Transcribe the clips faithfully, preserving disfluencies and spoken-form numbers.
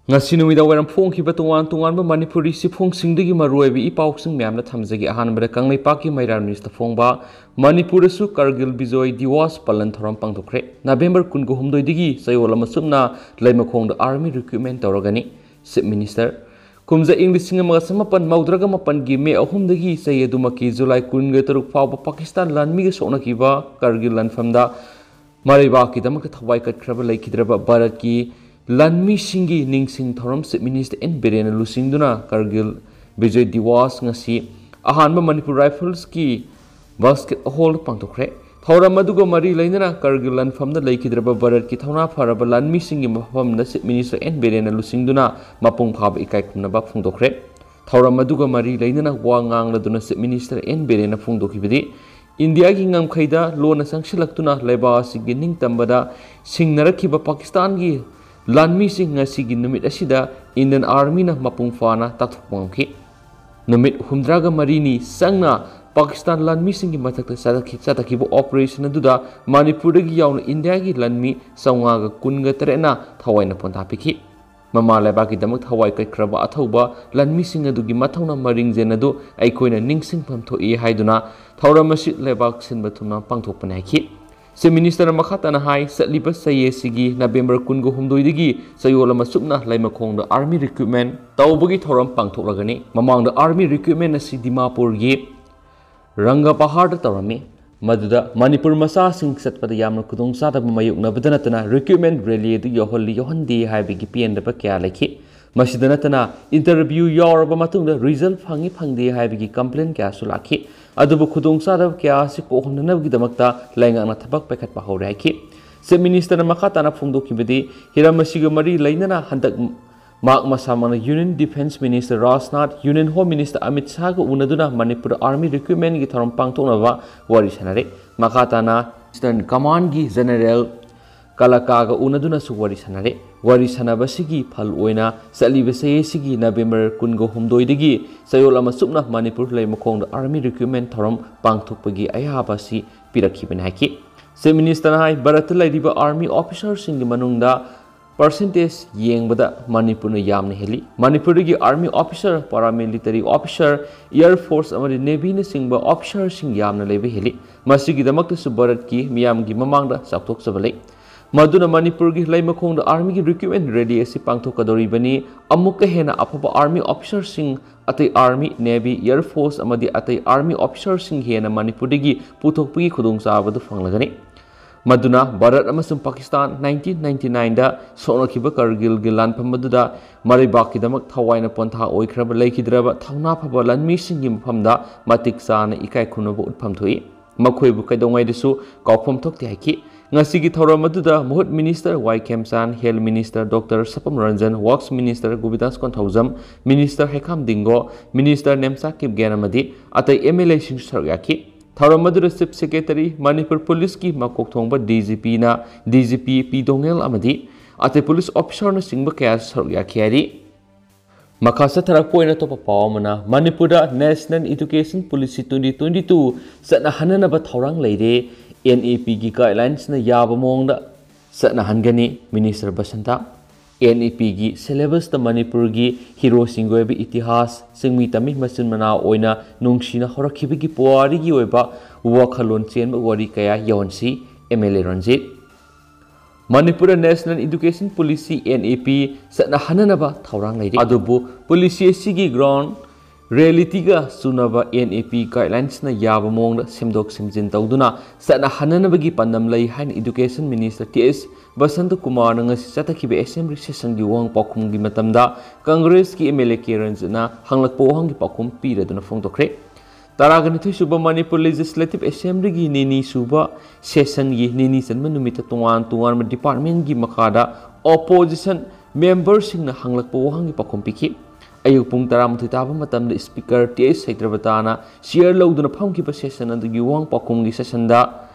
ꯉꯁꯤ ꯅꯨꯃꯤꯗꯥꯡ ꯋꯥꯏꯔꯝ ꯐꯣꯡꯈꯤꯕ ꯇꯣꯉꯥꯟ ꯇꯣꯉꯥꯟꯕ ꯃꯅꯤꯄꯨꯔꯤ ꯁꯤꯐꯣꯡꯁꯤꯡꯗꯒꯤ ꯃꯔꯨꯑꯣꯏꯕ ꯏ ꯄꯥꯎꯁꯤꯡ ꯃꯌꯥꯝꯅ ꯊꯝꯖꯒꯦ꯫ ꯑꯍꯥꯟꯕꯗ ꯀꯪꯂꯩꯄꯥꯛꯀꯤ ꯃꯩꯔꯥ ꯅ꯭ꯌꯨꯁꯇ ꯐꯣꯡꯕ, ꯃꯅꯤꯄꯨꯔꯗꯁꯨ ꯀꯥꯔꯒꯤꯜ ꯕꯤꯖꯣꯏ ꯗꯤꯋꯥꯁ ꯄꯥꯂꯟ ꯊꯧꯔꯝ ꯄꯥꯡꯊꯣꯛꯈ꯭ꯔꯦ꯫ ꯅꯕꯦꯝꯕꯔ ꯀꯨꯟꯒ ꯍꯨꯝꯗꯣꯏꯗꯒꯤ ꯆꯌꯣꯜ ꯑꯃ ꯆꯨꯞꯅ ꯂꯩꯃꯈꯣꯡꯗ ꯑꯥꯔꯃꯤ ꯔꯤꯀ꯭ꯔꯨꯠꯃꯦꯟ ꯇꯧꯔꯒꯅꯤ꯫ ꯆꯤꯐ ꯃꯤꯅꯤꯁꯇꯔ, ꯀꯨꯝꯖꯥ ꯏꯪ ꯂꯤꯁꯤꯡ ꯑꯃꯒ ꯆꯃꯥꯄꯟ ꯃꯧꯗ꯭ꯔꯥꯒ ꯃꯥꯄꯟꯒꯤ ꯃꯦ ꯑꯍꯨꯝꯗꯒꯤ ꯆꯍꯤ ꯑꯗꯨꯃꯛꯀꯤ ꯖꯨꯂꯥꯏ ꯀꯨꯟꯒ ꯇꯔꯨꯛ ꯐꯥꯎꯕ ꯄꯥꯀꯤꯁꯇꯥꯟ ꯂꯥꯟꯃꯤꯒ ꯁꯣꯛꯅꯈꯤꯕ ꯀꯥꯔꯒꯤꯜ ꯂꯥꯟꯐꯝꯗ ꯃꯔꯩꯕꯥꯛꯀꯤꯗꯃꯛꯇ ꯊꯋꯥꯏ ꯀꯠꯈ꯭ꯔꯕ ꯂꯩꯈꯤꯗ꯭ꯔꯕ ꯚꯥꯔꯠꯀꯤ ꯂꯥꯟꯃꯤꯁꯤꯡꯒꯤ ꯅꯤꯡꯁꯤꯡ ꯊꯧꯔꯝ ꯆꯤꯐ ꯃꯤꯅꯤꯁꯇꯔ ꯑꯦꯟ ꯕꯤꯔꯦꯟꯅ ꯂꯨꯆꯤꯡꯗꯨꯅ ꯀꯥꯔꯒꯤꯜ ꯕꯤꯖꯣꯏ ꯗꯤꯋꯥꯁ ꯉꯁꯤ ꯑꯍꯥꯟꯕ ꯃꯅꯤꯄꯨꯔ ꯔꯥꯏꯐꯜꯁꯀꯤ ꯕꯥꯁꯀꯦꯠ ꯍꯣꯜꯗ ꯄꯥꯡꯊꯣꯛꯈ꯭ꯔꯦ꯫ ꯊꯧꯔꯝ ꯑꯗꯨꯒ ꯃꯔꯤ ꯂꯩꯅꯅ ꯀꯥꯔꯒꯤꯜ ꯂꯥꯟꯐꯝꯗ ꯂꯩꯈꯤꯗ꯭ꯔꯕ ꯚꯥꯔꯠꯀꯤ ꯊꯧꯅꯥ ꯐꯔꯕ ꯂꯥꯟꯃꯤꯁꯤꯡꯒꯤ ꯃꯐꯝꯗ ꯆꯤꯐ ꯃꯤꯅꯤꯁꯇꯔ ꯑꯦꯟ ꯕꯤꯔꯦꯟꯅ ꯂꯨꯆꯤꯡꯗꯨꯅ ꯃꯄꯨꯡ ꯐꯥꯕ ꯏꯀꯥꯏ ꯈꯨꯝꯅꯕ ꯐꯣꯡꯗꯣꯛꯈ꯭ꯔꯦ꯫ ꯊꯧꯔꯝ ꯑꯗꯨꯒ ꯃꯔꯤ ꯂꯩꯅꯅ ꯋꯥ ꯉꯥꯡꯂꯗꯨꯅ ꯆꯤꯐ ꯃꯤꯅꯤꯁꯇꯔ ꯑꯦꯟ ꯕꯤꯔꯦꯟꯅ ꯐꯣꯡꯗꯣꯛꯈꯤꯕꯗꯤ, ꯏꯟꯗꯤꯌꯥꯒꯤ ꯉꯝꯈꯩꯗ ꯂꯣꯟꯅ ꯆꯪꯁꯤꯜꯂꯛꯇꯨꯅ ꯂꯩꯕꯥꯛ ꯑꯁꯤꯒꯤ ꯅꯤꯡꯇꯝꯕꯗ ꯁꯤꯡꯅꯔꯛꯈꯤꯕ ꯄꯥꯀꯤꯁꯇꯥꯟꯒꯤ ꯂꯥꯟꯃꯤꯁꯤꯡ ꯉꯁꯤꯒꯤ ꯅꯨꯃꯤꯠ ꯑꯁꯤꯗ ꯏꯟꯗꯤꯌꯟ ꯑꯥꯔꯃꯤꯅ ꯃꯄꯨꯡ ꯐꯥꯅ ꯇꯥꯊꯣꯛꯄ ꯉꯝꯈꯤ꯫ ꯅꯨꯃꯤꯠ ꯍꯨꯝꯗ꯭ꯔꯥꯒ ꯃꯔꯤꯅꯤ ꯆꯪꯅ ꯄꯥꯀꯤꯁꯇꯥꯟ ꯂꯥꯟꯃꯤꯁꯤꯡꯒꯤ ꯃꯊꯛꯇ ꯆꯠꯊꯈꯤ-, ꯆꯠꯊꯈꯤꯕ ꯑꯣꯄꯔꯦꯁꯟ ꯑꯗꯨꯗ ꯃꯅꯤꯄꯨꯔꯗꯒꯤ ꯌꯥꯎꯅ ꯏꯟꯗꯤꯌꯥꯒꯤ ꯂꯥꯟꯃꯤ ꯆꯥꯝꯃꯉꯥꯒ ꯀꯨꯟꯒ ꯇꯔꯦꯠꯅ ꯊꯋꯥꯏꯅ ꯄꯣꯟꯊꯥ ꯄꯤꯈꯤ꯫ ꯃꯃꯥ ꯂꯩꯕꯥꯛꯀꯤꯗꯃꯛ ꯊꯋꯥꯏ ꯀꯠꯈ꯭ꯔꯕ ꯑꯊꯧꯕ ꯂꯥꯟꯃꯤꯁꯤꯡ ꯑꯗꯨꯒꯤ ꯃꯊꯧꯅꯥ ꯃꯔꯤꯡꯖꯦꯜ ꯑꯗꯨ ꯑꯩꯈꯣꯏꯅ ꯅꯤꯡꯁꯤꯡꯐꯝ ꯊꯣꯛꯏ ꯍꯥꯏꯗꯨꯅ ꯊꯧꯔꯝ ꯑꯁꯤ ꯂꯩꯕꯥꯛ ꯁꯤꯟꯕ ꯊꯨꯡꯅ ꯄꯥꯡꯊꯣꯛꯄꯅꯤ ꯍꯥꯏꯈꯤ꯫ ꯆꯤꯐ ꯃꯤꯅꯤꯁꯇꯔꯅ ꯃꯈꯥ ꯇꯥꯅ ꯍꯥꯏ, ꯆꯠꯂꯤꯕ ꯆꯍꯤ ꯑꯁꯤꯒꯤ ꯅꯕꯦꯝꯕꯔ ꯀꯨꯟꯒ ꯍꯨꯝꯗꯣꯏꯗꯒꯤ ꯆꯌꯣꯜ ꯑꯃ ꯆꯨꯞꯅ ꯂꯩꯃꯈꯣꯡꯗ ꯑꯥꯔꯃꯤ ꯔꯤꯀ꯭ꯔꯨꯠꯃꯦꯟ ꯇꯧꯕꯒꯤ ꯊꯧꯔꯝ ꯄꯥꯡꯊꯣꯛꯂꯒꯅꯤ꯫ ꯃꯃꯥꯡꯗ ꯑꯥꯔꯃꯤ ꯔꯤꯀ꯭ꯔꯨꯠꯃꯦꯟ ꯑꯁꯤ ꯗꯤꯃꯥꯄꯨꯔꯒꯤ ꯔꯪꯒꯄꯍꯥꯔꯗ ꯇꯧꯔꯝꯃꯤ, ꯃꯗꯨꯗ ꯃꯅꯤꯄꯨꯔ ꯃꯆꯥꯁꯤꯡ ꯆꯠꯄꯗ ꯌꯥꯝꯅ ꯈꯨꯗꯣꯡꯆꯥꯗꯕ ꯃꯥꯌꯣꯛꯅꯕꯗ ꯅꯠꯇꯅ ꯔꯤꯀ꯭ꯔꯨꯠꯃꯦꯟ ꯔꯦꯂꯤ ꯑꯗꯨ ꯌꯧꯍꯜꯂꯤ ꯌꯧꯍꯟꯗꯦ ꯍꯥꯏꯕꯒꯤ ꯄꯦꯟꯗꯕ ꯀꯌꯥ ꯂꯩꯈꯤ꯫ ꯃꯁꯤꯗ ꯅꯠꯇꯅ ꯏꯟꯇꯔꯚ꯭ꯌꯨ ꯌꯥꯎꯔꯕ ꯃꯇꯨꯡꯗ ꯔꯤꯖꯜ ꯐꯪꯏ ꯐꯪꯗꯦ ꯍꯥꯏꯕꯒꯤ ꯀꯝꯄ꯭ꯂꯦꯟ ꯀꯌꯥꯁꯨ ꯂꯥꯛꯈꯤ꯫ ꯑꯗꯨꯕꯨ ꯈꯨꯗꯣꯡꯆꯥꯗꯕ ꯀꯌꯥ ꯑꯁꯤ ꯀꯣꯛꯍꯟꯅꯅꯕꯒꯤꯗꯃꯛꯇ ꯂꯩꯉꯥꯛꯅ ꯊꯕꯛ ꯄꯥꯏꯈꯠꯄ ꯍꯧꯔꯦ ꯍꯥꯏꯈꯤ꯫ ꯆꯤꯐ ꯃꯤꯅꯤꯁꯇꯔꯅ ꯃꯈꯥ ꯇꯥꯅ ꯐꯣꯡꯗꯣꯛꯈꯤꯕꯗꯤ, ꯍꯤꯔꯝ ꯑꯁꯤꯒ ꯃꯔꯤ ꯂꯩꯅꯅ ꯍꯟꯗꯛ ꯃꯍꯥꯛ ꯃꯁꯥꯃꯛꯅ union defence minister Rajnath, union home minister Amit ꯁꯥꯍꯒ ꯎꯅꯗꯨꯅ ꯃꯅꯤꯄꯨꯔ ꯑꯥꯔꯃꯤ ꯔꯤꯀ꯭ꯔꯨꯠꯃꯦꯟꯒꯤ ꯊꯧꯔꯝ ꯄꯥꯡꯊꯣꯛꯅꯕ ꯋꯥꯔꯤ ꯁꯥꯟꯅꯔꯦ꯫ ꯃꯈꯥ ꯇꯥꯅ ꯏꯁꯇꯔꯟ ꯀꯃꯥꯟꯒꯤ ꯖꯦꯅꯔꯦꯜ ꯀꯂꯀꯥꯒ ꯎꯅꯗꯨꯅꯁꯨ ꯋꯥꯔꯤ ꯁꯥꯟꯅꯔꯦ꯫ ꯋꯥꯔꯤ ꯁꯥꯟꯅꯕꯁꯤꯒꯤ ꯐꯜ ꯑꯣꯏꯅ ꯆꯠꯂꯤꯕ ꯆꯍꯤ ꯑꯁꯤꯒꯤ ꯅꯕꯦꯝꯕꯔ ꯀꯨꯟꯒ ꯍꯨꯝꯗꯣꯏꯗꯒꯤ ꯆꯌꯣꯜ ꯑꯃ ꯆꯨꯞꯅ ꯃꯅꯤꯄꯨꯔ ꯂꯩꯃꯈꯣꯡꯗ ꯑꯥꯔꯃꯤ ꯔꯤꯀ꯭ꯔꯨꯠꯃꯦꯟ ꯊꯧꯔꯝ ꯄꯥꯡꯊꯣꯛꯄꯒꯤ ꯑꯌꯥꯕ ꯑꯁꯤ ꯄꯤꯔꯛꯈꯤꯕꯅꯤ ꯍꯥꯏꯈꯤ꯫ ꯆꯤꯐ ꯃꯤꯅꯤꯁꯇꯔꯅ ꯍꯥꯏ, ꯚꯥꯔꯠꯇ ꯂꯩꯔꯤꯕ ꯑꯥꯔꯃꯤ ꯑꯣꯐꯤꯁꯥꯔꯁꯤꯡꯒꯤ ꯃꯅꯨꯡꯗ Percentage ꯌꯦꯡꯕꯗ ꯃꯅꯤꯄꯨꯔꯅ ꯌꯥꯝꯅ ꯍꯦꯜꯂꯤ꯫ ꯃꯅꯤꯄꯨꯔꯗꯒꯤ army officer, paramilitary officer, air force ꯑꯃꯗꯤ navyꯅꯆꯤꯡꯕ officerꯁꯤꯡ ꯌꯥꯝꯅ ꯂꯩꯕ ꯍꯦꯜꯂꯤ꯫ ꯃꯁꯤꯒꯤꯗꯃꯛꯇꯁꯨ ꯚꯥꯔꯠꯀꯤ ꯃꯤꯌꯥꯝꯒꯤ ꯃꯃꯥꯡꯗ ꯆꯥꯎꯊꯣꯛꯆꯕ ꯂꯩ꯫ ꯃꯗꯨꯅ ꯃꯅꯤꯄꯨꯔꯒꯤ ꯂꯩꯃꯈꯣꯡꯗ armyꯒꯤ recruitment rally ꯑꯁꯤ ꯄꯥꯡꯊꯣꯛꯀꯗꯧꯔꯤꯕꯅꯤ꯫ ꯑꯃꯨꯛꯀ ꯍꯦꯟꯅ ꯑꯐꯕ army officerꯁꯤꯡ, ꯑꯇꯩ army, navy, air force ꯑꯃꯗꯤ ꯑꯇꯩ army officerꯁꯤꯡ ꯍꯦꯟꯅ ꯃꯅꯤꯄꯨꯔꯗꯒꯤ ꯄꯨꯊꯣꯛꯄꯒꯤ ꯈꯨꯗꯣꯡꯆꯥꯕꯗꯨ ꯐꯪꯂꯒꯅꯤ꯫ ꯃꯗꯨꯅ ꯚꯥꯔꯠ ꯑꯃꯁꯨꯡ ꯄꯥꯀꯤꯁꯇꯥꯟ nineteen ninety-nineꯗ ꯁꯣꯛꯅꯈꯤꯕ ꯀꯥꯔꯒꯤꯜꯒꯤ ꯂꯥꯟꯐꯝ ꯑꯗꯨꯗ ꯃꯔꯩꯕꯥꯛꯀꯤꯗꯃꯛ ꯊꯋꯥꯏꯅ ꯄꯣꯟꯊꯥ ꯑꯣꯏꯈ꯭ꯔꯕ ꯂꯩꯈꯤꯗ꯭ꯔꯕ ꯊꯧꯅꯥ ꯐꯕ ꯂꯥꯟꯃꯤꯁꯤꯡꯒꯤ ꯃꯐꯝꯗ ꯃꯇꯤꯛ ꯆꯥꯅ ꯏꯀꯥꯏ ꯈꯨꯝꯅꯕ ꯎꯠꯐꯝ ꯊꯣꯛꯏ꯫ ꯃꯈꯣꯏꯕꯨ ꯀꯩꯗꯧꯉꯩꯗꯁꯨ ꯀꯥꯎꯐꯝ ꯊꯣꯛꯇꯦ ꯍꯥꯏꯈꯤ꯫ ꯉꯁꯤꯒꯤ ꯊꯧꯔꯝ ꯑꯗꯨꯗ ꯃꯍꯨꯠ minister ꯋꯥꯏ ꯈꯦꯝꯆꯥꯟ, health minister doctor ꯁꯄꯝ Ranjan, works minister ꯒꯣꯕꯤꯟꯗꯥꯁ Konthoujam, minister ꯍꯩꯈꯥꯝ ꯗꯤꯡꯒꯣ, minister Nemcha Kipgen ꯑꯃꯗꯤ ꯑꯇꯩ MLAꯁꯤꯡꯁꯨ ꯁꯔꯨꯛ ꯌꯥꯈꯤ꯫ ꯊꯧꯔꯝ ꯑꯗꯨꯗ Chief Secretary, ꯃꯅꯤꯄꯨꯔ ꯄꯨꯂꯤꯁꯀꯤ ꯃꯀꯣꯛ ꯊꯣꯡꯕ DGPꯅ, DGP ꯄꯤ ꯗꯣꯉꯦꯜ ꯑꯃꯗꯤ ꯑꯇꯩ ꯄꯨꯂꯤꯁ officerꯅꯆꯤꯡꯕ ꯀꯌꯥꯁꯨ ꯁꯔꯨꯛ ꯌꯥꯈꯤ ꯍꯥꯏꯔꯤ꯫ ꯃꯈꯥ ꯆꯠꯊꯔꯛꯄ ꯑꯣꯏꯅ ꯑꯇꯣꯞꯄ ꯄꯥꯎ ꯑꯃꯅ, ꯃꯅꯤꯄꯨꯔꯗ National Education Policy twenty twenty-two ꯆꯠꯅꯍꯟꯅꯅꯕ ꯊꯧꯔꯥꯡ ꯂꯩꯔꯦ꯫ NEPꯒꯤ guidelinesꯅ ꯌꯥꯕ ꯃꯑꯣꯡꯗ ꯆꯠꯅꯍꯟꯒꯅꯤ, Minister ꯕꯁꯟꯇ꯫ NEPꯒꯤ syllabusꯇ ꯃꯅꯤꯄꯨꯔꯒꯤ heroꯁꯤꯡꯒꯤ ꯑꯣꯏꯕ ꯏꯇꯤꯍꯥꯁ, ꯆꯤꯡꯃꯤ ꯇꯝꯃꯤ ꯃꯆꯤꯟ ꯃꯅꯥꯎ ꯑꯣꯏꯅ ꯅꯨꯡꯁꯤꯅ ꯍꯧꯔꯛꯈꯤꯕꯒꯤ ꯄꯨꯋꯥꯔꯤꯒꯤ ꯑꯣꯏꯕ ꯋꯥꯈꯜꯂꯣꯟ ꯆꯦꯟꯕ ꯋꯥꯔꯤ ꯀꯌꯥ ꯌꯥꯎꯍꯟꯁꯤ, MLA ꯔꯟꯖꯤꯠ꯫ ꯃꯅꯤꯄꯨꯔꯗ National Education Policy, NEP, ꯆꯠꯅꯍꯟꯅꯅꯕ ꯊꯧꯔꯥꯡ ꯂꯩꯔꯤ꯫ ꯑꯗꯨꯕꯨ policy ꯑꯁꯤꯒꯤ ground realityꯒ ꯆꯨꯅꯕ NEP guidelinesꯅ ꯌꯥꯕ ꯃꯑꯣꯡꯗ ꯁꯦꯝꯗꯣꯛ ꯁꯦꯝꯖꯤꯟ ꯇꯧꯗꯨꯅ ꯆꯠꯅꯍꯟꯅꯅꯕꯒꯤ ꯄꯥꯟꯗꯝ ꯂꯩ ꯍꯥꯏꯅ Education Minister ꯇꯤ ꯑꯦꯁ ꯕꯁꯟꯇ ꯀꯨꯃꯥꯔꯅ ꯉꯁꯤ ꯆꯠꯊꯈꯤꯕ assembly sessionꯒꯤ ꯋꯥꯍꯪ ꯄꯥꯎꯈꯨꯝꯒꯤ ꯃꯇꯝꯗ Congressꯀꯤ MLA ꯀꯦ ꯔꯟꯖꯤꯠꯅ ꯍꯪꯂꯛꯄ ꯋꯥꯍꯪꯒꯤ ꯄꯥꯎꯈꯨꯝ ꯄꯤꯔꯗꯨꯅ ꯐꯣꯡꯗꯣꯛꯈ꯭ꯔꯦ꯫ ꯇꯔꯥꯒ ꯅꯤꯊꯣꯏ ꯁꯨꯕ ꯃꯅꯤꯄꯨꯔ Legislative Assemblyꯒꯤ ꯅꯤꯅꯤ ꯁꯨꯕ sessionꯒꯤ ꯅꯤꯅꯤ ꯆꯟꯕ ꯅꯨꯃꯤꯠꯇ ꯇꯣꯉꯥꯟ ꯇꯣꯉꯥꯟꯕ departmentꯒꯤ ꯃꯈꯥꯗ opposition memberꯁꯤꯡꯅ ꯍꯪꯂꯛꯄ ꯋꯥꯍꯪꯒꯤ ꯄꯥꯎꯈꯨꯝ ꯄꯤꯈꯤ꯫ ꯑꯌꯨꯛ ꯄꯨꯡ ꯇꯔꯥꯃꯥꯊꯣꯏ ꯇꯥꯕ ꯃꯇꯝꯗ Speaker ꯇꯤ ꯑꯩꯆ ꯁꯩꯇ꯭ꯔꯕꯇꯥꯅ chair ꯂꯧꯗꯨꯅ ꯐꯝꯈꯤꯕ session ꯑꯗꯨꯒꯤ ꯋꯥꯍꯪ ꯄꯥꯎꯈꯨꯝꯒꯤ sessionꯗ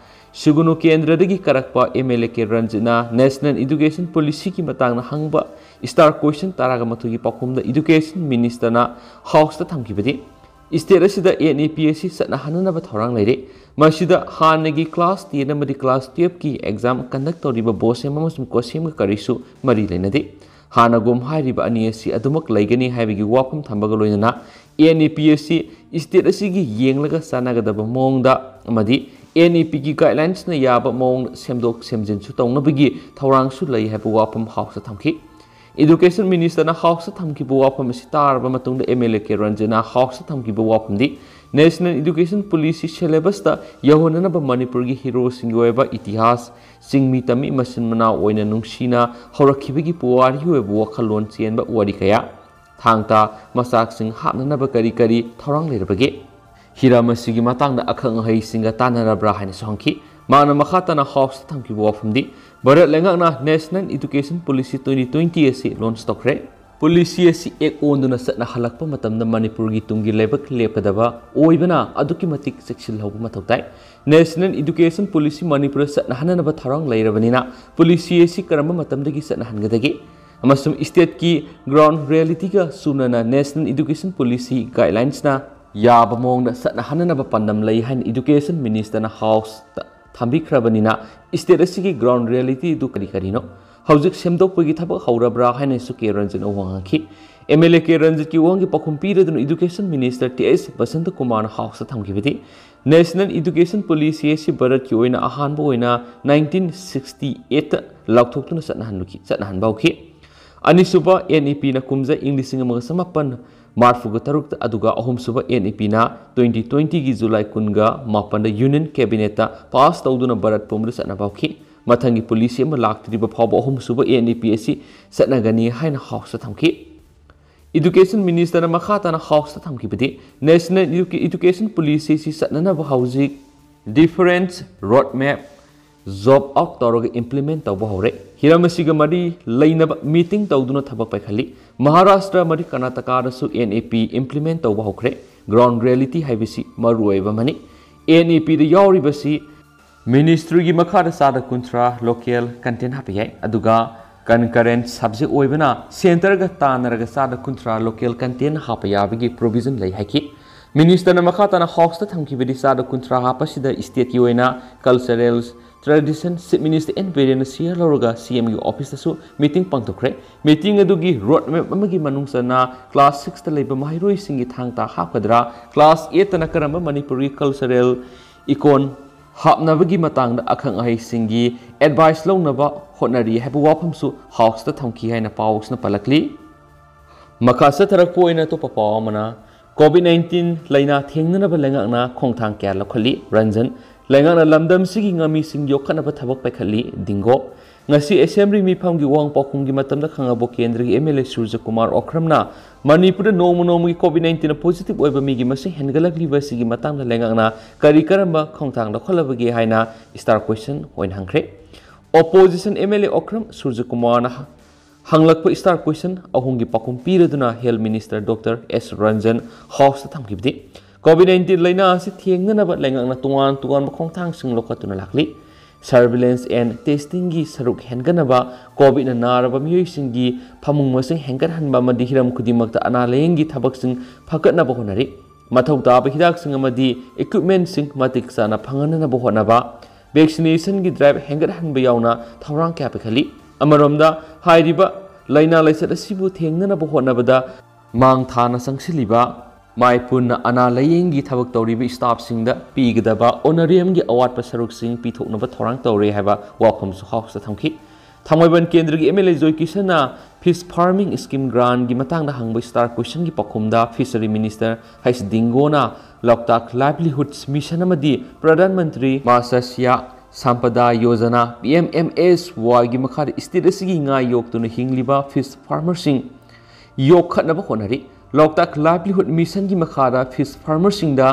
ꯁꯨꯒꯨꯅꯨ ꯀꯦꯟꯗ꯭ꯔꯗꯒꯤ ꯀꯥꯔꯛꯄ MLA ꯀꯦ ꯔꯟꯖꯤꯠꯅ National Education Policyꯒꯤ ꯃꯇꯥꯡꯗ ꯍꯪꯕ star question ꯇꯔꯥꯒ ꯃꯥꯊꯣꯏꯒꯤ ꯄꯥꯎꯈꯨꯝꯗ Education Ministerꯅ Houseꯇ ꯊꯝꯈꯤꯕꯗꯤ, state ꯑꯁꯤꯗ NEP ꯑꯁꯤ ꯆꯠꯅꯍꯟꯅꯅꯕ ꯊꯧꯔꯥꯡ ꯂꯩꯔꯤ꯫ ꯃꯁꯤꯗ ꯍꯥꯟꯅꯒꯤ class ten ꯑꯃꯗꯤ class twelve ꯀꯤ exam conduct ꯇꯧꯔꯤꯕ BOSEM ꯑꯃꯁꯨꯡ COHSEM ꯒ ꯀꯔꯤꯁꯨ ꯃꯔꯤ ꯂꯩꯅꯗꯦ꯫ ꯍꯥꯟꯅꯒꯨꯝ ꯍꯥꯏꯔꯤꯕ ꯑꯅꯤ ꯑꯁꯤ ꯑꯗꯨꯃꯛ ꯂꯩꯒꯅꯤ ꯍꯥꯏꯕꯒꯤ ꯋꯥꯐꯝ ꯊꯝꯕꯒ ꯂꯣꯏꯅꯅ, NEP ꯑꯁꯤ state ꯑꯁꯤꯒꯤ ꯌꯦꯡꯂꯒ ꯆꯥꯟꯅꯒꯗꯕ ꯃꯑꯣꯡꯗ ꯑꯃꯗꯤ NEP ꯒꯤ guidelines ꯅ ꯌꯥꯕ ꯃꯑꯣꯡꯗ ꯁꯦꯝꯗꯣꯛ ꯁꯦꯝꯖꯤꯟꯁꯨ ꯇꯧꯅꯕꯒꯤ ꯊꯧꯔꯥꯡꯁꯨ ꯂꯩ ꯍꯥꯏꯕ ꯋꯥꯐꯝ House ꯇ ꯊꯝꯈꯤ꯫ Education Minister ꯅ House ꯇ ꯊꯝꯈꯤꯕ ꯋꯥꯐꯝ ꯑꯁꯤ ꯇꯥꯔꯕ ꯃꯇꯨꯡꯗ, MLA ꯀꯦ ꯔꯟꯖꯤꯠꯅ House ꯇ ꯊꯝꯈꯤꯕ ꯋꯥꯐꯝꯗꯤ, National Education Policy syllabus ꯇ ꯌꯧꯍꯟꯅꯅꯕ ꯃꯅꯤꯄꯨꯔꯒꯤ heroes ꯁꯤꯡꯒꯤ ꯑꯣꯏꯕ ꯏꯇꯤꯍꯥꯁ, ꯆꯤꯡꯃꯤ ꯇꯝꯃꯤ ꯃꯆꯤꯟ ꯃꯅꯥꯎ ꯑꯣꯏꯅ ꯅꯨꯡꯁꯤꯅ ꯍꯧꯔꯛꯈꯤꯕꯒꯤ ꯄꯨꯋꯥꯔꯤ ꯑꯣꯏꯕ ꯋꯥꯈꯜꯂꯣꯟ ꯆꯦꯟꯕ ꯋꯥꯔꯤ ꯀꯌꯥ, ꯊꯥꯡ ꯇꯥ ꯃꯆꯥꯛꯁꯤꯡ ꯍꯥꯞꯅꯅꯕ ꯀꯔꯤ ꯀꯔꯤ ꯊꯧꯔꯥꯡ ꯂꯩꯔꯕꯒꯦ? ꯍꯤꯔꯝ ꯑꯁꯤꯒꯤ ꯃꯇꯥꯡꯗ ꯑꯈꯪ ꯑꯍꯩꯁꯤꯡꯒ ꯇꯥꯟꯅꯔꯕ꯭ꯔꯥ ꯍꯥꯏꯅꯁꯨ ꯍꯪꯈꯤ꯫ ꯃꯥꯅ ꯃꯈꯥ ꯇꯥꯅ House ꯇ ꯊꯝꯈꯤꯕ ꯋꯥꯐꯝꯗꯤ, ꯚꯥꯔꯠ ꯂꯩꯉꯥꯛꯅ National Education Policy twenty twenty ꯑꯁꯤ launch ꯇꯧꯈ꯭ꯔꯦ꯫ Policy ꯑꯁꯤ act ꯑꯣꯟꯗꯨꯅ ꯆꯠꯅꯍꯜꯂꯛꯄ ꯃꯇꯝꯗ ꯃꯅꯤꯄꯨꯔꯒꯤ ꯇꯨꯡꯒꯤ ꯂꯩꯕꯥꯛ ꯂꯦꯞꯀꯗꯕ ꯑꯣꯏꯕꯅ ꯑꯗꯨꯛꯀꯤ ꯃꯇꯤꯛ ꯆꯦꯛꯁꯤꯜꯍꯧꯕ ꯃꯊꯧ ꯇꯥꯏ꯫ National Education Policy ꯃꯅꯤꯄꯨꯔꯗ ꯆꯠꯅꯍꯟꯅꯅꯕ ꯊꯧꯔꯥꯡ ꯂꯩꯔꯕꯅꯤꯅ, policy ꯑꯁꯤ ꯀꯔꯝꯕ ꯃꯇꯝꯗꯒꯤ ꯆꯠꯅꯍꯟꯒꯗꯒꯦ? ꯑꯃꯁꯨꯡ state ꯀꯤ ground reality ꯒ ꯆꯨꯅꯅ National Education Policy guidelines ꯅ ꯌꯥꯕ ꯃꯑꯣꯡꯗ ꯆꯠꯅꯍꯟꯅꯅꯕ ꯄꯥꯟꯗꯝ ꯂꯩ ꯍꯥꯏꯅ Education Minister ꯅ House ꯇ ꯊꯝꯕꯤꯈ꯭ꯔꯕꯅꯤꯅ, state ꯑꯁꯤꯒꯤ ground reality ꯑꯗꯨ ꯀꯔꯤ ꯀꯔꯤꯅꯣ? ꯍꯧꯖꯤꯛ ꯁꯦꯝꯗꯣꯛꯄꯒꯤ ꯊꯕꯛ ꯍꯧꯔꯕ꯭ꯔꯥ ꯍꯥꯏꯅꯁꯨ ꯀꯦ ꯔꯟꯖꯤꯠꯅ ꯋꯥ ꯉꯥꯡꯈꯤ꯫ MLA ꯀꯦ ꯔꯟꯖꯤꯠꯀꯤ ꯋꯥꯍꯪꯒꯤ ꯄꯥꯎꯈꯨꯝ ꯄꯤꯔꯗꯨꯅ Education Minister ꯇꯤ ꯑꯩꯆ ꯕꯁꯟꯇꯀꯨꯃꯥꯔꯅ House ꯇ ꯊꯝꯈꯤꯕꯗꯤ, National Education Policy ꯑꯁꯤ ꯚꯥꯔꯠꯀꯤ ꯑꯣꯏꯅ ꯑꯍꯥꯟꯕ ꯑꯣꯏꯅ nineteen sixty eight ꯇ ꯂꯥꯎꯊꯣꯛꯇꯨꯅ ꯆꯠꯅꯍꯟꯕꯈꯤ-, ꯆꯠꯅꯍꯟꯕ ꯍꯧꯈꯤ꯫ ꯑꯅꯤꯁꯨꯕ NEP ꯅ ꯀꯨꯝꯖꯥ ꯏꯪ ꯂꯤꯁꯤꯡ ꯑꯃꯒ ꯆꯃꯥꯄꯟ ꯃꯔꯐꯨꯒ ꯇꯔꯨꯛꯇ, ꯑꯗꯨꯒ ꯑꯍꯨꯝꯁꯨꯕ NEP ꯅ twenty twenty ꯒꯤ July ꯀꯨꯟꯒ ꯃꯥꯄꯟꯗ Union Cabinet ꯇ pass ꯇꯧꯗꯨꯅ ꯚꯥꯔꯠ ꯄꯨꯝꯕꯗ ꯆꯠꯅꯕ ꯍꯧꯈꯤ꯫ ꯃꯊꯪꯒꯤ policy ꯑꯃ ꯂꯥꯛꯇ꯭ꯔꯤꯕ ꯐꯥꯎꯕ ꯑꯍꯨꯝꯁꯨꯕ NEP ꯑꯁꯤ ꯆꯠꯅꯒꯅꯤ ꯍꯥꯏꯅ House ꯇ ꯊꯝꯈꯤ꯫ Education Minister ꯅ ꯃꯈꯥ ꯇꯥꯅ House ꯇ ꯊꯝꯈꯤꯕꯗꯤ, National Educa-, Education Policy ꯑꯁꯤ ꯆꯠꯅꯅꯕ ꯍꯧꯖꯤꯛ different road map job out ꯇꯧꯔꯒ implement ꯇꯧꯕ ꯍꯧꯔꯦ꯫ ꯍꯤꯔꯝ ꯑꯁꯤꯒ ꯃꯔꯤ ꯂꯩꯅꯕ meeting ꯇꯧꯗꯨꯅ ꯊꯕꯛ ꯄꯥꯏꯈꯠꯂꯤ꯫ ꯃꯍꯥꯔꯥꯁꯇ꯭ꯔ ꯑꯃꯗꯤ ꯀꯔꯅꯥꯇꯀꯥꯗꯁꯨ NEP implement ꯇꯧꯕ ꯍꯧꯈ꯭ꯔꯦ꯫ Ground reality ꯍꯥꯏꯕꯁꯤ ꯃꯔꯨꯑꯣꯏꯕ ꯑꯃꯅꯤ꯫ NEP ꯗ ꯌꯥꯎꯔꯤꯕꯁꯤ ministry ꯒꯤ ꯃꯈꯥꯗ ꯆꯥꯗ ꯀꯨꯟꯊ꯭ꯔꯥ local content ꯍꯥꯞꯄ ꯌꯥꯏ, ꯑꯗꯨꯒ concurrent subject ꯑꯣꯏꯕꯅ centre ꯒ ꯇꯥꯟꯅꯔꯒ ꯆꯥꯗ ꯀꯨꯟꯊ꯭ꯔꯥ local content ꯍꯥꯞꯄ ꯌꯥꯕꯒꯤ provision ꯂꯩ ꯍꯥꯏꯈꯤ꯫ ꯃꯤꯅꯤꯁꯇꯔꯅ ꯃꯈꯥ ꯇꯥꯅ ꯍꯥꯎꯁꯇ ꯊꯝꯈꯤꯕꯗꯤ ꯆꯥꯗ ꯀꯨꯟꯊ꯭ꯔꯥ ꯍꯥꯞꯄꯁꯤꯗ ꯏꯁꯇꯦꯠꯀꯤ ꯑꯣꯏꯅ cultural tradition chief minister N ꯕꯤꯔꯦꯟꯅ ꯁꯤꯌꯔ ꯂꯧꯔꯒ ꯁꯤ ꯑꯦꯝꯒꯤ ꯑꯣꯐꯤꯁꯇꯁꯨ ꯃꯤꯇꯤꯡ ꯄꯥꯡꯊꯣꯛꯈ꯭ꯔꯦ꯫ ꯃꯤꯇꯤꯡ ꯑꯗꯨꯒꯤ ꯔꯣꯗ ꯃꯦꯞ ꯑꯃꯒꯤ ꯃꯅꯨꯡ ꯆꯟꯅ ꯀ꯭ꯂꯥꯁ ꯁꯤꯛꯁꯇ ꯂꯩꯕ ꯃꯍꯩꯔꯣꯏꯁꯤꯡꯒꯤ ꯊꯥꯡ ꯇꯥ ꯍꯥꯞꯀꯗ꯭ꯔꯥ, ꯀ꯭ꯂꯥꯁ ꯑꯦꯠꯇꯅ ꯀꯔꯝꯕ ꯃꯅꯤꯄꯨꯔꯤ ꯀꯜꯆꯔꯦꯜ ꯏꯀꯣꯟ ꯍꯥꯞꯅꯕꯒꯤ ꯃꯇꯥꯡꯗ ꯑꯈꯪ ꯑꯍꯩꯁꯤꯡꯒꯤ ꯑꯦꯗꯚꯥꯏꯁ ꯂꯧꯅꯕ ꯍꯣꯠꯅꯔꯤ ꯍꯥꯏꯕ ꯋꯥꯐꯝꯁꯨ ꯍꯥꯎꯁꯇ ꯊꯝꯈꯤ ꯍꯥꯏꯅ ꯄꯥꯎꯁꯤꯅ ꯄꯜꯂꯛꯂꯤ꯫ ꯃꯈꯥ ꯆꯠꯊꯔꯛꯄ ꯑꯣꯏꯅ ꯑꯇꯣꯞꯄ ꯄꯥꯎ ꯑꯃꯅ, ꯀꯣꯚꯤꯗ ꯅꯥꯏꯟꯇꯤꯟ ꯂꯥꯏꯅꯥ ꯊꯦꯡꯅꯅꯕ ꯂꯩꯉꯥꯛꯅ ꯈꯣꯡꯊꯥꯡ ꯀꯌꯥ ꯂꯧꯈꯠꯂꯤ꯫ ꯔꯟꯖꯟ, ꯂꯩꯉꯥꯛꯅ ꯂꯝꯗꯝꯁꯤꯒꯤ ꯉꯥꯃꯤꯁꯤꯡ ꯌꯣꯛꯈꯠꯅꯕ ꯊꯕꯛ ꯄꯥꯏꯈꯠꯂꯤ꯫ ꯗꯤꯡꯒꯣ, ꯉꯁꯤ ꯑꯦꯁꯦꯝꯕ꯭ꯂꯤ ꯃꯤꯐꯝꯒꯤ ꯋꯥꯍꯪ ꯄꯥꯎꯈꯨꯝꯒꯤ ꯃꯇꯝꯗ ꯈꯥꯉꯕꯣꯛ ꯀꯦꯟꯗ꯭ꯔꯒꯤ ꯑꯦꯝ ꯑꯦꯜ ꯑꯦ ꯁꯨꯔꯖ ꯀꯨꯃꯥꯔ ꯑꯣꯈ꯭ꯔꯝꯅ ꯃꯅꯤꯄꯨꯔꯗ ꯅꯣꯡꯃ ꯅꯣꯡꯃꯒꯤ ꯀꯣꯚꯤꯗ ꯅꯥꯏꯟꯇꯤꯟ ꯄꯣꯖꯤꯇꯤꯚ ꯑꯣꯏꯕ ꯃꯤꯒꯤ ꯃꯁꯤꯡ ꯍꯦꯟꯒꯠꯂꯛꯂꯤꯕ ꯑꯁꯤꯒꯤ ꯃꯇꯥꯡꯗ ꯂꯩꯉꯥꯛꯅ ꯀꯔꯤ ꯀꯔꯝꯕ ꯈꯣꯡꯊꯥꯡ ꯂꯧꯈꯠꯂꯕꯒꯦ ꯍꯥꯏꯅ ꯏꯁꯇꯥꯔ ꯀ꯭ꯋꯦꯁꯟ ꯑꯣꯏꯅ ꯍꯪꯈ꯭ꯔꯦ꯫ ꯑꯣꯄꯣꯖꯤꯁꯟ ꯑꯦꯝ ꯑꯦꯜ ꯑꯦ ꯑꯣꯈ꯭ꯔꯝ ꯁꯨꯔꯖ ꯀꯨꯃꯥꯔꯅ ꯍꯪꯂꯛꯄ ꯏꯁꯇꯥꯔ ꯀ꯭ꯋꯦꯁꯟ ꯑꯍꯨꯝꯒꯤ ꯄꯥꯎꯈꯨꯝ ꯄꯤꯔꯗꯨꯅ ꯍꯦꯜꯊ ꯃꯤꯅꯤꯁꯇꯔ ꯗꯣꯛꯇꯔ ꯑꯦꯁ ꯔꯟꯖꯟ ꯍꯥꯎꯁꯇ ꯊꯝꯈꯤꯕꯗꯤ, ꯀꯣꯚꯤꯗ ꯅꯥꯏꯟꯇꯤꯟ ꯂꯥꯏꯅꯥ ꯑꯁꯤ ꯊꯦꯡꯅꯅꯕ ꯂꯩꯉꯥꯛꯅ ꯇꯣꯉꯥꯟ ꯇꯣꯉꯥꯟꯕ ꯈꯣꯡꯊꯥꯡꯁꯤꯡ ꯂꯧꯈꯠꯇꯨꯅ ꯂꯥꯛꯂꯤ꯫ ꯁꯔꯚꯤꯂꯦꯟꯁ ꯑꯦꯟ ꯇꯦꯁꯇꯤꯡꯒꯤ ꯁꯔꯨꯛ ꯍꯦꯟꯒꯠꯅꯕ, ꯀꯣꯚꯤꯗꯅ ꯅꯥꯔꯕ ꯃꯤꯑꯣꯏꯁꯤꯡꯒꯤ ꯐꯃꯨꯡ ꯃꯁꯤꯡ ꯍꯦꯟꯒꯠꯍꯟꯕ ꯑꯃꯗꯤ ꯍꯤꯔꯝ ꯈꯨꯗꯤꯡꯃꯛꯇ ꯑꯅꯥ ꯂꯥꯌꯦꯡꯒꯤ ꯊꯕꯛꯁꯤꯡ ꯐꯒꯠꯅꯕ ꯍꯣꯠꯅꯔꯤ꯫ ꯃꯊꯧ ꯇꯥꯕ ꯍꯤꯗꯥꯛꯁꯤꯡ ꯑꯃꯗꯤ ꯏꯀ꯭ꯋꯤꯞꯃꯦꯟꯁꯤꯡ ꯃꯇꯤꯛ ꯆꯥꯅ ꯐꯪꯍꯟꯅꯕ ꯍꯣꯠꯅꯕ, ꯚꯦꯛꯁꯤꯅꯦꯁꯟꯒꯤ ꯗ꯭ꯔꯥꯏꯚ ꯍꯦꯟꯒꯠꯍꯟꯕ ꯌꯥꯎꯅ ꯊꯧꯔꯥꯡ ꯀꯌꯥ ꯄꯥꯏꯈꯠꯂꯤ꯫ ꯑꯃꯔꯣꯝꯗ, ꯍꯥꯏꯔꯤꯕ ꯂꯥꯏꯅꯥ ꯂꯥꯏꯆꯠ ꯑꯁꯤꯕꯨ ꯊꯦꯡꯅꯅꯕ ꯍꯣꯠꯅꯕꯗ ꯃꯥꯡ ꯊꯥꯅ ꯆꯪꯁꯤꯜꯂꯤꯕ, ꯃꯥꯏ ꯄꯨꯟꯅ ꯑꯅꯥ ꯂꯥꯌꯦꯡꯒꯤ ꯊꯕꯛ ꯇꯧꯔꯤꯕ ꯏꯁꯇꯥꯐꯁꯤꯡꯗ ꯄꯤꯒꯗꯕ ꯑꯣꯅꯔꯤꯌꯝꯒꯤ ꯑꯋꯥꯠꯄ ꯁꯔꯨꯛꯁꯤꯡ ꯄꯤꯊꯣꯛꯅꯕ ꯊꯧꯔꯥꯡ ꯇꯧꯔꯦ ꯍꯥꯏꯕ ꯋꯥꯐꯝꯁꯨ ꯍꯥꯎꯁꯇ ꯊꯝꯈꯤ꯫ ꯊꯥꯡꯃꯩꯕꯟ ꯀꯦꯟꯗ꯭ꯔꯒꯤ ꯑꯦꯝ ꯑꯦꯜ ꯑꯦ ꯖꯣꯏ ꯀꯤꯁꯟꯅ ꯐꯤꯁ ꯐꯥꯔꯃꯤꯡ ꯁ꯭ꯀꯤꯝ ꯒ꯭ꯔꯥꯟꯒꯤ ꯃꯇꯥꯡꯗ ꯍꯪꯕ ꯏꯁꯇꯥꯔ ꯀ꯭ꯋꯦꯁꯟꯒꯤ ꯄꯥꯎꯈꯨꯝꯗ ꯐꯤꯁꯔꯤ ꯃꯤꯅꯤꯁꯇꯔ ꯍꯩꯁ ꯗꯤꯡꯒꯣꯅ ꯂꯣꯛꯇꯥꯛ ꯂꯥꯏꯚꯂꯤꯍꯨꯗ ꯃꯤꯁꯟ ꯑꯃꯗꯤ Pradhan Mantri Matsya Sampada Yojana, P M M S ꯋꯥꯏꯒꯤ ꯃꯈꯥꯗ ꯏꯁꯇꯦꯠ ꯑꯁꯤꯒꯤ ꯉꯥ ꯌꯣꯛꯇꯨꯅ ꯍꯤꯡꯂꯤꯕ ꯐꯤꯁ ꯐꯥꯔꯃꯔꯁꯤꯡ ꯌꯣꯛꯈꯠꯅꯕ ꯍꯣꯠꯅꯔꯤ꯫ ꯂꯣꯛꯇꯥꯛ ꯂꯥꯏꯚꯂꯤꯍꯨꯗ ꯃꯤꯁꯟꯒꯤ ꯃꯈꯥꯗ ꯐꯤꯁ ꯐꯥꯔꯃꯔꯁꯤꯡꯗ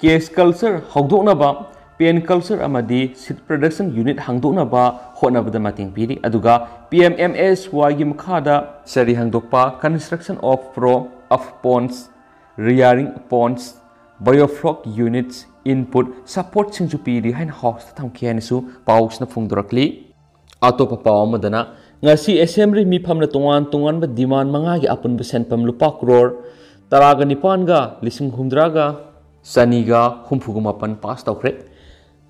ꯀꯦꯁ ꯀꯜꯆꯔ ꯍꯧꯗꯣꯛꯅꯕ, ꯄꯦꯟ ꯀꯜꯆꯔ ꯑꯃꯗꯤ ꯁꯤꯗ ꯄ꯭ꯔꯗꯛꯁꯟ ꯌꯨꯅꯤꯠ ꯍꯥꯡꯗꯣꯛꯅꯕ ꯍꯣꯠꯅꯕꯗ ꯃꯇꯦꯡ ꯄꯤꯔꯤ꯫ ꯑꯗꯨꯒ ꯄꯤ ꯑꯦꯝ ꯑꯦꯝ ꯑꯦꯁ ꯋꯥꯏꯒꯤ ꯃꯈꯥꯗ ꯆꯔꯤ ꯍꯥꯡꯗꯣꯛꯄ, construction of pro of ponds, rearing ponds, biofloc units, input supportꯁꯤꯡꯁꯨ ꯄꯤꯔꯤ ꯍꯥꯏꯅ ꯍꯥꯎꯁꯇ ꯊꯝꯈꯤ ꯍꯥꯏꯅꯁꯨ ꯄꯥꯎꯁꯤꯅ ꯐꯣꯡꯗꯣꯔꯛꯂꯤ꯫ ꯑꯇꯣꯞꯄ ꯄꯥꯎ ꯑꯃꯗꯅ, ꯉꯁꯤ ꯑꯦꯁꯦꯝꯕ꯭ꯂꯤ ꯃꯤꯐꯝꯅ ꯇꯣꯉꯥꯟ ꯇꯣꯉꯥꯟꯕ ꯗꯤꯃꯥꯟ ꯃꯉꯥꯒꯤ ꯑꯄꯨꯟꯕ ꯁꯦꯟꯐꯝ ꯂꯨꯄꯥ ꯀ꯭ꯔꯣꯔ ꯇꯔꯥꯒ ꯅꯤꯄꯥꯟꯒ ꯂꯤꯁꯤꯡ ꯍꯨꯝꯗ꯭ꯔꯥꯒ ꯆꯅꯤꯒ ꯍꯨꯝꯐꯨꯒ ꯃꯥꯄꯟ ꯄꯥꯁ ꯇꯧꯈ꯭ꯔꯦ꯫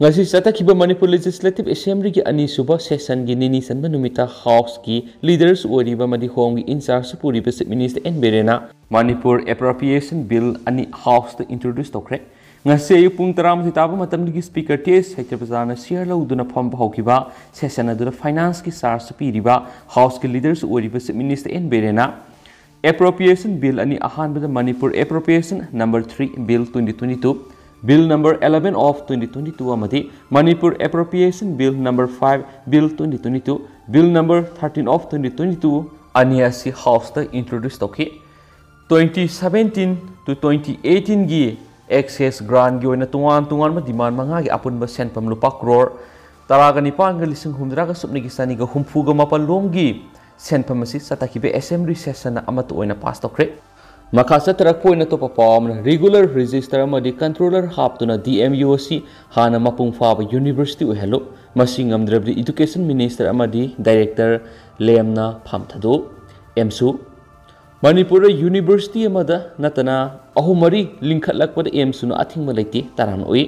ꯉꯁꯤ ꯆꯠꯊꯈꯤꯕ ꯃꯅꯤꯄꯨꯔ ꯂꯦꯖꯤꯁꯂꯦꯇꯤꯚ ꯑꯦꯁꯦꯝꯕ꯭ꯂꯤꯒꯤ ꯑꯅꯤꯁꯨꯕ ꯁꯦꯁꯟꯒꯤ ꯅꯤꯅꯤ ꯆꯟꯕ ꯅꯨꯃꯤꯠꯇ ꯍꯥꯎꯁꯀꯤ ꯂꯤꯗꯔꯁ ꯑꯣꯏꯔꯤꯕ ꯑꯃꯗꯤ ꯍꯣꯝꯒꯤ ꯏꯟꯆꯥꯔꯖ ꯄꯨꯔꯤꯕ ꯆꯤꯐ ꯃꯤꯅꯤꯁꯇꯔ ꯑꯦꯟ ꯕꯤꯔꯦꯟꯅ ꯃꯅꯤꯄꯨꯔ ꯑꯦꯄ꯭ꯔꯣꯄ꯭ꯔꯤꯌꯦꯁꯟ ꯕꯤꯜ ꯑꯅꯤ ꯍꯥꯎꯁꯇ ꯏꯟꯇ꯭ꯔꯣꯗ꯭ꯌꯨꯁ ꯇꯧꯈ꯭ꯔꯦ꯫ ꯉꯁꯤ ꯑꯌꯨꯛ ꯄꯨꯡ ꯇꯔꯥꯃꯥꯊꯣꯏ ꯇꯥꯕ ꯃꯇꯝꯗꯒꯤ ꯁ꯭ꯄꯤꯀꯔ ꯇꯤ ꯑꯦꯁ ꯁꯩꯇ꯭ꯌꯄ꯭ꯔꯁꯥꯗꯅ ꯁꯤꯌꯥꯔ ꯂꯧꯗꯨꯅ ꯐꯝꯕ ꯍꯧꯈꯤꯕ ꯁꯦꯁꯟ ꯑꯗꯨꯗ ꯐꯥꯏꯅꯥꯟꯁꯀꯤ ꯆꯥꯔꯖ ꯄꯤꯔꯤꯕ ꯍꯥꯎꯁꯀꯤ ꯂꯤꯗꯔꯁ ꯑꯣꯏꯔꯤꯕ ꯆꯤꯐ ꯃꯤꯅꯤꯁꯇꯔ ꯑꯦꯟ ꯕꯤꯔꯦꯟꯅ ꯑꯦꯄ꯭ꯔꯣꯄ꯭ꯔꯤꯌꯦꯁꯟ ꯕꯤꯜ ꯑꯅꯤ, ꯑꯍꯥꯟꯕꯗ Manipur appropriation number three bill twenty twenty two, bill number eleven of twenty twenty two ꯑꯃꯗꯤ Manipur appropriation bill number five bill twenty twenty two, bill number thirteen of twenty twenty two ꯑꯅꯤ ꯑꯁꯤ ꯍꯥꯎꯁꯇ introduce ꯇꯧꯈꯤ꯫ Twenty seventeen to twenty ꯑꯩꯠꯇꯤꯟꯒꯤ access ꯒ꯭ꯔꯥꯟꯒꯤ ꯑꯣꯏꯅ ꯇꯣꯉꯥꯟ ꯇꯣꯉꯥꯟꯕ ꯗꯤꯃꯥꯟ ꯃꯉꯥꯒꯤ ꯑꯄꯨꯟꯕ ꯁꯦꯟꯐꯝ ꯂꯨꯄꯥ ꯀ꯭ꯔꯣꯔ ꯇꯔꯥꯒ ꯅꯤꯄꯥꯟꯒ ꯂꯤꯁꯤꯡ ꯍꯨꯝꯗ꯭ꯔꯥꯒ ꯁꯨꯞꯅꯒꯤ ꯆꯅꯤꯒ ꯍꯨꯝꯐꯨꯒ ꯃꯥꯄꯜ ꯂꯣꯝꯒꯤ ꯁꯦꯟꯐꯝ ꯑꯁꯤ ꯆꯠꯊꯈꯤꯕ ꯑꯦꯁꯦꯝꯕ꯭ꯂꯤ ꯁꯦꯁꯟꯅ ꯑꯃꯠꯇ ꯑꯣꯏꯅ ꯄꯥꯁ ꯇꯧꯈ꯭ꯔꯦ꯫ ꯃꯈꯥ ꯆꯠꯊꯔꯛꯄ ꯑꯣꯏꯅ ꯑꯇꯣꯞꯄ ꯄꯥꯎ ꯑꯃꯅ, ꯔꯤꯒꯨꯂꯔ ꯔꯦꯖꯤꯁꯇꯔ ꯑꯃꯗꯤ ꯀꯟꯇ꯭ꯔꯣꯂꯔ ꯍꯥꯞꯇꯨꯅ ꯗꯤ ꯑꯦꯝ ꯌꯨ ꯑꯁꯤ ꯍꯥꯟꯅ ꯃꯄꯨꯡ ꯐꯥꯕ ꯌꯨꯅꯤꯚꯔꯁꯤꯇꯤ ꯑꯣꯏꯍꯜꯂꯨ, ꯃꯁꯤ ꯉꯝꯗ꯭ꯔꯕꯗꯤ ꯏꯗꯨꯀꯦꯁꯟ ꯃꯤꯅꯤꯁꯇꯔ ꯑꯃꯗꯤ ꯗꯥꯏꯔꯦꯛꯇꯔ ꯂꯦꯝꯅ ꯐꯝ ꯊꯥꯗꯣꯛꯎ꯫ ꯑꯦꯝꯁꯨ, ꯃꯅꯤꯄꯨꯔꯗ ꯌꯨꯅꯤꯚꯔꯁꯤꯇꯤ ꯑꯃꯗ ꯅꯠꯇꯅ ꯑꯍꯨꯝ ꯃꯔꯤ ꯂꯤꯡꯈꯠꯂꯛꯄꯗ ꯑꯦꯝꯁꯨꯅ ꯑꯊꯤꯡꯕ ꯂꯩꯇꯦ ꯇꯔꯥꯝꯅ ꯎꯏ꯫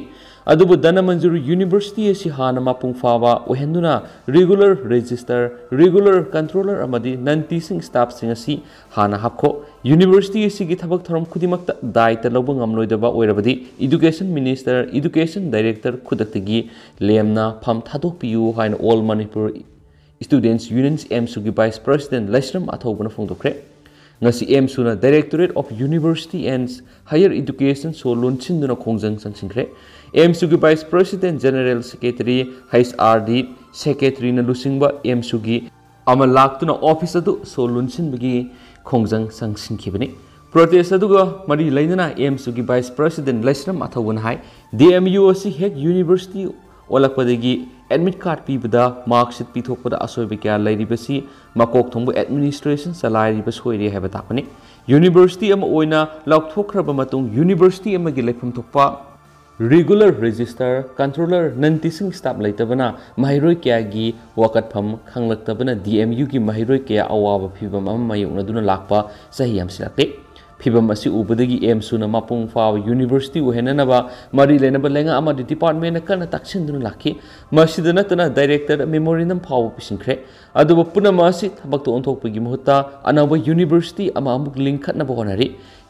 ꯑꯗꯨꯕꯨ ꯙꯅꯃꯟꯖꯨꯔꯤ ꯌꯨꯅꯤꯚꯔꯁꯤꯇꯤ ꯑꯁꯤ ꯍꯥꯟꯅ ꯃꯄꯨꯡ ꯐꯥꯕ ꯑꯣꯏꯍꯟꯗꯨꯅ ꯔꯤꯒꯨꯂꯔ ꯔꯦꯖꯤꯁꯇꯔ, ꯔꯤꯒꯨꯂꯔ ꯀꯟꯇ꯭ꯔꯣꯂꯔ ꯑꯃꯗꯤ ꯅꯟ ꯇꯤꯆꯤꯡ ꯁ꯭ꯇꯥꯐꯁꯤꯡ ꯑꯁꯤ ꯍꯥꯟꯅ ꯍꯥꯞꯈꯣ꯫ ꯌꯨꯅꯤꯚꯔꯁꯤꯇꯤ ꯑꯁꯤꯒꯤ ꯊꯕꯛ ꯊꯧꯔꯝ ꯈꯨꯗꯤꯡꯃꯛꯇ ꯗꯥꯏꯇ ꯂꯧꯕ ꯉꯝꯂꯣꯏꯗꯕ ꯑꯣꯏꯔꯕꯗꯤ ꯏꯗꯨꯀꯦꯁꯟ ꯃꯤꯅꯤꯁꯇꯔ, ꯏꯗꯨꯀꯦꯁꯟ ꯗꯥꯏꯔꯦꯛꯇꯔ ꯈꯨꯗꯛꯇꯒꯤ ꯂꯦꯝꯅ ꯐꯝ ꯊꯥꯗꯣꯛꯄꯤꯌꯨ ꯍꯥꯏꯅ ꯑꯣꯜ ꯃꯅꯤꯄꯨꯔ ꯁ꯭ꯇꯨꯗꯦꯟꯠꯁ ꯌꯨꯅꯤꯌꯟ, ꯑꯦꯝꯁꯨꯒꯤ ꯚꯥꯏꯁ ꯄ꯭ꯔꯁꯤꯗꯦꯟꯠ ꯂꯩꯁ꯭ꯔꯝ ꯑꯊꯧꯕꯅ ꯐꯣꯡꯗꯣꯛꯈ꯭ꯔꯦ꯫ ꯉꯁꯤ ꯑꯦꯝꯁꯨꯅ Directorate of University and Higher Education ꯁꯣ ꯂꯣꯟꯁꯤꯟꯗꯨꯅ ꯈꯣꯡꯖꯪ ꯆꯪꯁꯤꯟꯈ꯭ꯔꯦ꯫ ꯑꯦꯝꯁꯨꯒꯤ vice president, general secretary, H R D ꯁꯦꯀ꯭ꯔꯦꯇꯔꯤꯅ ꯂꯨꯆꯤꯡꯕ ꯑꯦꯝꯁꯨꯒꯤ ꯑꯃ ꯂꯥꯛꯇꯨꯅ ꯑꯣꯐꯤꯁ ꯑꯗꯨ ꯁꯣ ꯂꯣꯟꯁꯤꯟꯕꯒꯤ ꯈꯣꯡꯖꯪ ꯆꯪꯁꯤꯟꯈꯤꯕꯅꯤ꯫ ꯄ꯭ꯔꯣꯇꯦꯁ ꯑꯗꯨꯒ ꯃꯔꯤ ꯂꯩꯅꯅ ꯑꯦꯝꯁꯨꯒꯤ ꯚꯥꯏꯁ ꯄ꯭ꯔꯁꯤꯗꯦꯟꯠ ꯂꯩꯁ꯭ꯔꯝ ꯑꯊꯧꯕꯅ ꯍꯥꯏ, ꯗꯤ ꯑꯦꯝ ꯌꯨ ꯑꯁꯤ ꯍꯦꯛ ꯌꯨꯅꯤꯚꯔꯁꯤꯇꯤ ꯑꯣꯜꯂꯛꯄꯗꯒꯤ ꯑꯦꯗꯃꯤꯠ ꯀꯥꯔꯗ ꯄꯤꯕꯗ, ꯃꯥꯔꯛꯁꯤꯠ ꯄꯤꯊꯣꯛꯄꯗ ꯑꯁꯣꯏꯕ ꯀꯌꯥ ꯂꯩꯔꯤꯕꯁꯤ ꯃꯀꯣꯛ ꯊꯣꯡꯕ ꯑꯦꯗꯃꯤꯅꯤꯁꯇ꯭ꯔꯦꯁꯟ ꯆꯂꯥꯏꯔꯤꯕ ꯁꯣꯏꯔꯦ ꯍꯥꯏꯕ ꯇꯥꯛꯄꯅꯤ꯫ ꯌꯨꯅꯤꯚꯔꯁꯤꯇꯤ ꯑꯃ ꯑꯣꯏꯅ ꯂꯥꯎꯊꯣꯛꯈ꯭ꯔꯕ ꯃꯇꯨꯡ ꯌꯨꯅꯤꯚꯔꯁꯤꯇꯤ ꯑꯃꯒꯤ ꯂꯩꯐꯝ ꯊꯣꯛꯄ ꯔꯤꯒꯨꯂꯔ ꯔꯦꯖꯤꯁꯇꯔ, ꯀꯟꯇ꯭ꯔꯣꯂꯔ, ꯅꯟ ꯇꯤꯆꯤꯡ ꯁ꯭ꯇꯥꯐ ꯂꯩꯇꯕꯅ ꯃꯍꯩꯔꯣꯏ ꯀꯌꯥꯒꯤ ꯋꯥꯀꯠꯐꯝ ꯈꯪꯂꯛꯇꯕꯅ ꯗꯤ ꯑꯦꯝ ꯌꯨꯒꯤ ꯃꯍꯩꯔꯣꯏ ꯀꯌꯥ ꯑꯋꯥꯕ ꯐꯤꯚꯝ ꯑꯃ ꯃꯥꯌꯣꯛꯅꯗꯨꯅ ꯂꯥꯛꯄ ꯆꯍꯤ ꯌꯥꯝꯁꯤꯜꯂꯛꯂꯦ꯫ ꯐꯤꯚꯝ ꯑꯁꯤ ꯎꯕꯗꯒꯤ ꯑꯦꯝꯁꯨꯅ ꯃꯄꯨꯡ ꯐꯥꯕ ꯌꯨꯅꯤꯚꯔꯁꯤꯇꯤ ꯑꯣꯏꯍꯟꯅꯅꯕ ꯃꯔꯤ ꯂꯩꯅꯕ ꯂꯩꯉꯥꯛ ꯑꯃꯗꯤ ꯗꯤꯄꯥꯔꯠꯃꯦꯟꯅ ꯀꯟꯅ ꯇꯥꯛꯁꯤꯟꯗꯨꯅ ꯂꯥꯛꯈꯤ꯫ ꯃꯁꯤꯗ ꯅꯠꯇꯅ ꯗꯥꯏꯔꯦꯛꯇꯔꯗ ꯃꯦꯃꯣꯔꯦꯟꯗꯝ ꯐꯥꯎꯕ ꯄꯤꯁꯤꯟꯈ꯭ꯔꯦ꯫ ꯑꯗꯨꯕꯨ ꯄꯨꯝꯅꯃꯛ ꯑꯁꯤ ꯊꯕꯛꯇ ꯑꯣꯟꯊꯣꯛꯄꯒꯤ ꯃꯍꯨꯠꯇ ꯑꯅꯧꯕ ꯌꯨꯅꯤꯚꯔꯁꯤꯇꯤ ꯑꯃ ꯑꯃꯨꯛ ꯂꯤꯡꯈꯠꯅꯕ ꯍꯣꯠꯅꯔꯤ꯫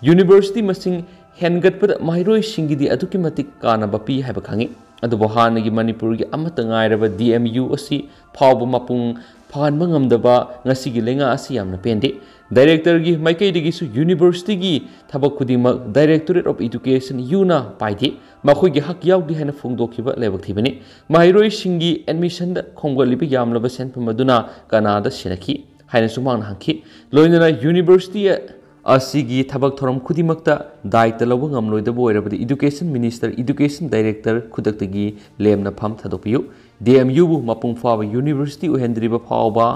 ꯌꯨꯅꯤꯚꯔꯁꯤꯇꯤ ꯃꯁꯤꯡ ꯍꯦꯟꯒꯠꯄꯗ ꯃꯍꯩꯔꯣꯏꯁꯤꯡꯒꯤꯗꯤ ꯑꯗꯨꯛꯀꯤ ꯃꯇꯤꯛ ꯀꯥꯟꯅꯕ ꯄꯤ ꯍꯥꯏꯕ ꯈꯪꯏ꯫ ꯑꯗꯨꯕꯨ ꯍꯥꯟꯅꯒꯤ ꯃꯅꯤꯄꯨꯔꯒꯤ ꯑꯃꯠꯇ ꯉꯥꯏꯔꯕ ꯗꯤ ꯑꯦꯝ ꯌꯨ ꯑꯁꯤ ꯐꯥꯎꯕ ꯃꯄꯨꯡ ꯐꯥꯍꯟꯕ ꯉꯝꯗꯕ ꯉꯁꯤꯒꯤ ꯂꯩꯉꯥꯛ ꯑꯁꯤ ꯌꯥꯝꯅ ꯄꯦꯟꯗꯦ꯫ ꯗꯥꯏꯔꯦꯛꯇꯔꯒꯤ ꯃꯥꯏꯀꯩꯗꯒꯤꯁꯨ ꯌꯨꯅꯤꯚꯔꯁꯤꯇꯤꯒꯤ ꯊꯕꯛ ꯈꯨꯗꯤꯡꯃꯛ Directorate of Education, ꯌꯨꯅ ꯄꯥꯏꯗꯦ꯫ ꯃꯈꯣꯏꯒꯤ ꯍꯛ ꯌꯥꯎꯗꯦ ꯍꯥꯏꯅ ꯐꯣꯡꯗꯣꯛꯈꯤꯕ ꯂꯥꯏꯕꯛ ꯊꯤꯕꯅꯤ꯫ ꯃꯍꯩꯔꯣꯏꯁꯤꯡꯒꯤ ꯑꯦꯗꯃꯤꯁꯟꯗ ꯈꯣꯝꯒꯠꯂꯤꯕ ꯌꯥꯝꯂꯕ ꯁꯦꯟꯐꯝ ꯑꯗꯨꯅ ꯀꯅꯥꯗ ꯁꯤꯟꯅꯈꯤ ꯍꯥꯏꯅꯁꯨ ꯃꯍꯥꯛꯅ ꯍꯪꯈꯤ꯫ ꯂꯣꯏꯅꯅ ꯌꯨꯅꯤꯚꯔꯁꯤꯇꯤ ꯑꯁꯤꯒꯤ ꯊꯕꯛ ꯊꯧꯔꯝ ꯈꯨꯗꯤꯡꯃꯛꯇ ꯗꯥꯏꯇ ꯂꯧꯕ ꯉꯝꯂꯣꯏꯗꯕ ꯑꯣꯏꯔꯕꯗꯤ ꯏꯗꯨꯀꯦꯁꯟ ꯃꯤꯅꯤꯁꯇꯔ, ꯏꯗꯨꯀꯦꯁꯟ ꯗꯥꯏꯔꯦꯛꯇꯔ ꯈꯨꯗꯛꯇꯒꯤ ꯂꯦꯝꯅ ꯐꯝ ꯊꯥꯗꯣꯛꯄꯤꯌꯨ꯫ ꯗꯤ ꯑꯦꯝ ꯌꯨꯕꯨ ꯃꯄꯨꯡ ꯐꯥꯕ ꯌꯨꯅꯤꯚꯔꯁꯤꯇꯤ ꯑꯣꯏꯍꯟꯗ꯭ꯔꯤꯕ ꯐꯥꯎꯕ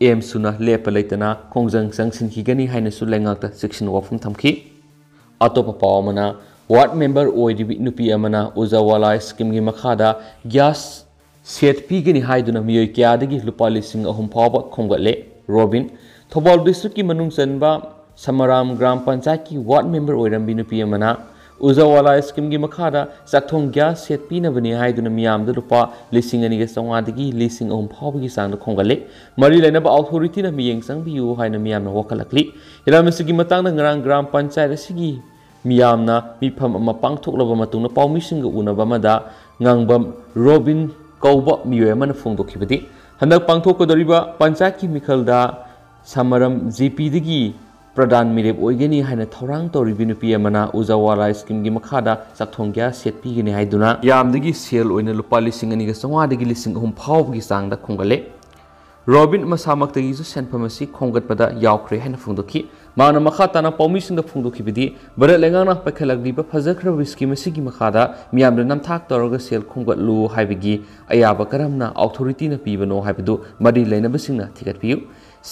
ꯑꯦꯝꯁꯨꯅ ꯂꯦꯞꯄ ꯂꯩꯇꯅ ꯈꯣꯡꯖꯪ ꯆꯪꯁꯤꯟꯈꯤꯒꯅꯤ ꯍꯥꯏꯅꯁꯨ ꯂꯩꯉꯥꯛꯇ ꯆꯦꯛꯁꯤꯟ ꯋꯥꯐꯝ ꯊꯝꯈꯤ꯫ ꯑꯇꯣꯞꯄ ꯄꯥꯎ ꯑꯃꯅ, ꯋꯥꯔꯗ ꯃꯦꯝꯕꯔ ꯑꯣꯏꯔꯤꯕꯤ ꯅꯨꯄꯤ ꯑꯃꯅ ꯎꯖꯥꯋꯥꯂꯥ ꯁ꯭ꯀꯤꯝꯒꯤ ꯃꯈꯥꯗ ꯒ꯭ꯌꯥꯁ ꯁꯦꯠ ꯄꯤꯒꯅꯤ ꯍꯥꯏꯗꯨꯅ ꯃꯤꯑꯣꯏ ꯀꯌꯥꯗꯒꯤ ꯂꯨꯄꯥ ꯂꯤꯁꯤꯡ ꯑꯍꯨꯝ ꯐꯥꯎꯕ ꯈꯣꯝꯒꯠꯂꯦ꯫ ꯔꯣꯕꯤꯟ, ꯊꯧꯕꯥꯜ ꯗꯤꯁꯇ꯭ꯔꯤꯛꯀꯤ ꯃꯅꯨꯡ ꯆꯟꯕ ꯁꯃꯔꯥꯝ ꯒ꯭ꯔꯥꯝ ꯄꯟꯆꯥꯌꯠꯀꯤ ꯋꯥꯔꯗ ꯃꯦꯝꯕꯔ ꯑꯣꯏꯔꯝꯕꯤ ꯅꯨꯄꯤ ꯑꯃꯅ ꯎꯖꯥꯋꯥꯂꯥ ꯁ꯭ꯀꯤꯝꯒꯤ ꯃꯈꯥꯗ ꯆꯥꯛꯊꯣꯡ ꯒ꯭ꯌꯥꯁ ꯁꯦꯠ ꯄꯤꯅꯕꯅꯤ ꯍꯥꯏꯗꯨꯅ ꯃꯤꯌꯥꯝꯗ ꯂꯨꯄꯥ ꯂꯤꯁꯤꯡ ꯑꯅꯤꯒ ꯆꯥꯝꯃꯉꯥꯗꯒꯤ ꯂꯤꯁꯤꯡ ꯑꯍꯨꯝ ꯐꯥꯎꯕꯒꯤ ꯆꯥꯡꯗ ꯈꯣꯝꯒꯠꯂꯦ꯫ ꯃꯔꯤ ꯂꯩꯅꯕ ꯑꯣꯊꯣꯔꯤꯇꯤꯅ ꯃꯤꯠꯌꯦꯡ ꯆꯪꯕꯤꯌꯨ ꯍꯥꯏꯅ ꯃꯤꯌꯥꯝꯅ ꯋꯥꯀꯠꯂꯛꯂꯤ꯫ ꯍꯤꯔꯝ ꯑꯁꯤꯒꯤ ꯃꯇꯥꯡꯗ ꯉꯔꯥꯡ ꯒ꯭ꯔꯥꯝ ꯄꯟꯆꯥꯌꯠ ꯑꯁꯤꯒꯤ ꯃꯤꯌꯥꯝꯅ ꯃꯤꯐꯝ ꯑꯃ ꯄꯥꯡꯊꯣꯛꯂꯕ ꯃꯇꯨꯡꯗ ꯄꯥꯎꯃꯤꯁꯤꯡꯒ ꯎꯅꯕ ꯑꯃꯗ ꯉꯥꯡꯕꯝ ꯔꯣꯕꯤꯟ ꯀꯧꯕ ꯃꯤꯑꯣꯏ ꯑꯃꯅ ꯐꯣꯡꯗꯣꯛꯈꯤꯕꯗꯤ, ꯍꯟꯗꯛ ꯄꯥꯡꯊꯣꯛꯀꯗꯧꯔꯤꯕ ꯄꯟꯆꯥꯌꯠꯀꯤ ꯃꯤꯈꯜꯗ ꯁꯃꯔꯝ ꯖꯦ ꯄꯤꯗꯒꯤ ꯄ꯭ꯔꯙꯥꯟ ꯃꯤꯔꯦꯞ ꯑꯣꯏꯒꯅꯤ ꯍꯥꯏꯅ ꯊꯧꯔꯥꯡ ꯇꯧꯔꯤꯕꯤ ꯅꯨꯄꯤ ꯑꯃꯅ ꯎꯖꯥꯋꯥꯂꯥ ꯁ꯭ꯀꯤꯝꯒꯤ ꯃꯈꯥꯗ ꯆꯥꯛꯊꯣꯡ ꯒ꯭ꯌꯥꯁ ꯁꯦꯠ ꯄꯤꯒꯅꯤ ꯍꯥꯏꯗꯨꯅ ꯃꯤꯌꯥꯝꯗꯒꯤ ꯁꯦꯜ ꯑꯣꯏꯅ ꯂꯨꯄꯥ ꯂꯤꯁꯤꯡ ꯑꯅꯤꯒ ꯆꯥꯝꯃꯉꯥꯗꯒꯤ ꯂꯤꯁꯤꯡ ꯑꯍꯨꯝ ꯐꯥꯎꯕꯒꯤ ꯆꯥꯡꯗ ꯈꯣꯝꯒꯠꯂꯦ꯫ ꯔꯣꯕꯤꯟ ꯃꯁꯥꯃꯛꯇꯒꯤꯁꯨ ꯁꯦꯟꯐꯝ ꯑꯁꯤ ꯈꯣꯝꯒꯠꯄꯗ ꯌꯥꯎꯈ꯭ꯔꯦ ꯍꯥꯏꯅ ꯐꯣꯡꯗꯣꯛꯈꯤ꯫ ꯃꯍꯥꯛꯅ ꯃꯈꯥ ꯇꯥꯅ ꯄꯥꯎꯃꯤꯁꯤꯡꯗ ꯐꯣꯡꯗꯣꯛꯈꯤꯕꯗꯤ, ꯚꯥꯔꯠ ꯂꯩꯉꯥꯛꯅ ꯄꯥꯏꯈꯠꯂꯛꯂꯤꯕ ꯐꯖꯈ꯭ꯔꯕ ꯁ꯭ꯀꯤꯝ ꯑꯁꯤꯒꯤ ꯃꯈꯥꯗ ꯃꯤꯌꯥꯝꯗ ꯅꯝꯊꯥꯛ ꯇꯧꯔꯒ ꯁꯦꯜ ꯈꯣꯝꯒꯠꯂꯨ ꯍꯥꯏꯕꯒꯤ ꯑꯌꯥꯕ ꯀꯔꯝꯅ ꯑꯣꯊꯣꯔꯤꯇꯤꯅ ꯄꯤꯕꯅꯣ ꯍꯥꯏꯕꯗꯨ ꯃꯔꯤ ꯂꯩꯅꯕꯁꯤꯡꯅ ꯊꯤꯒꯠꯄꯤꯌꯨ꯫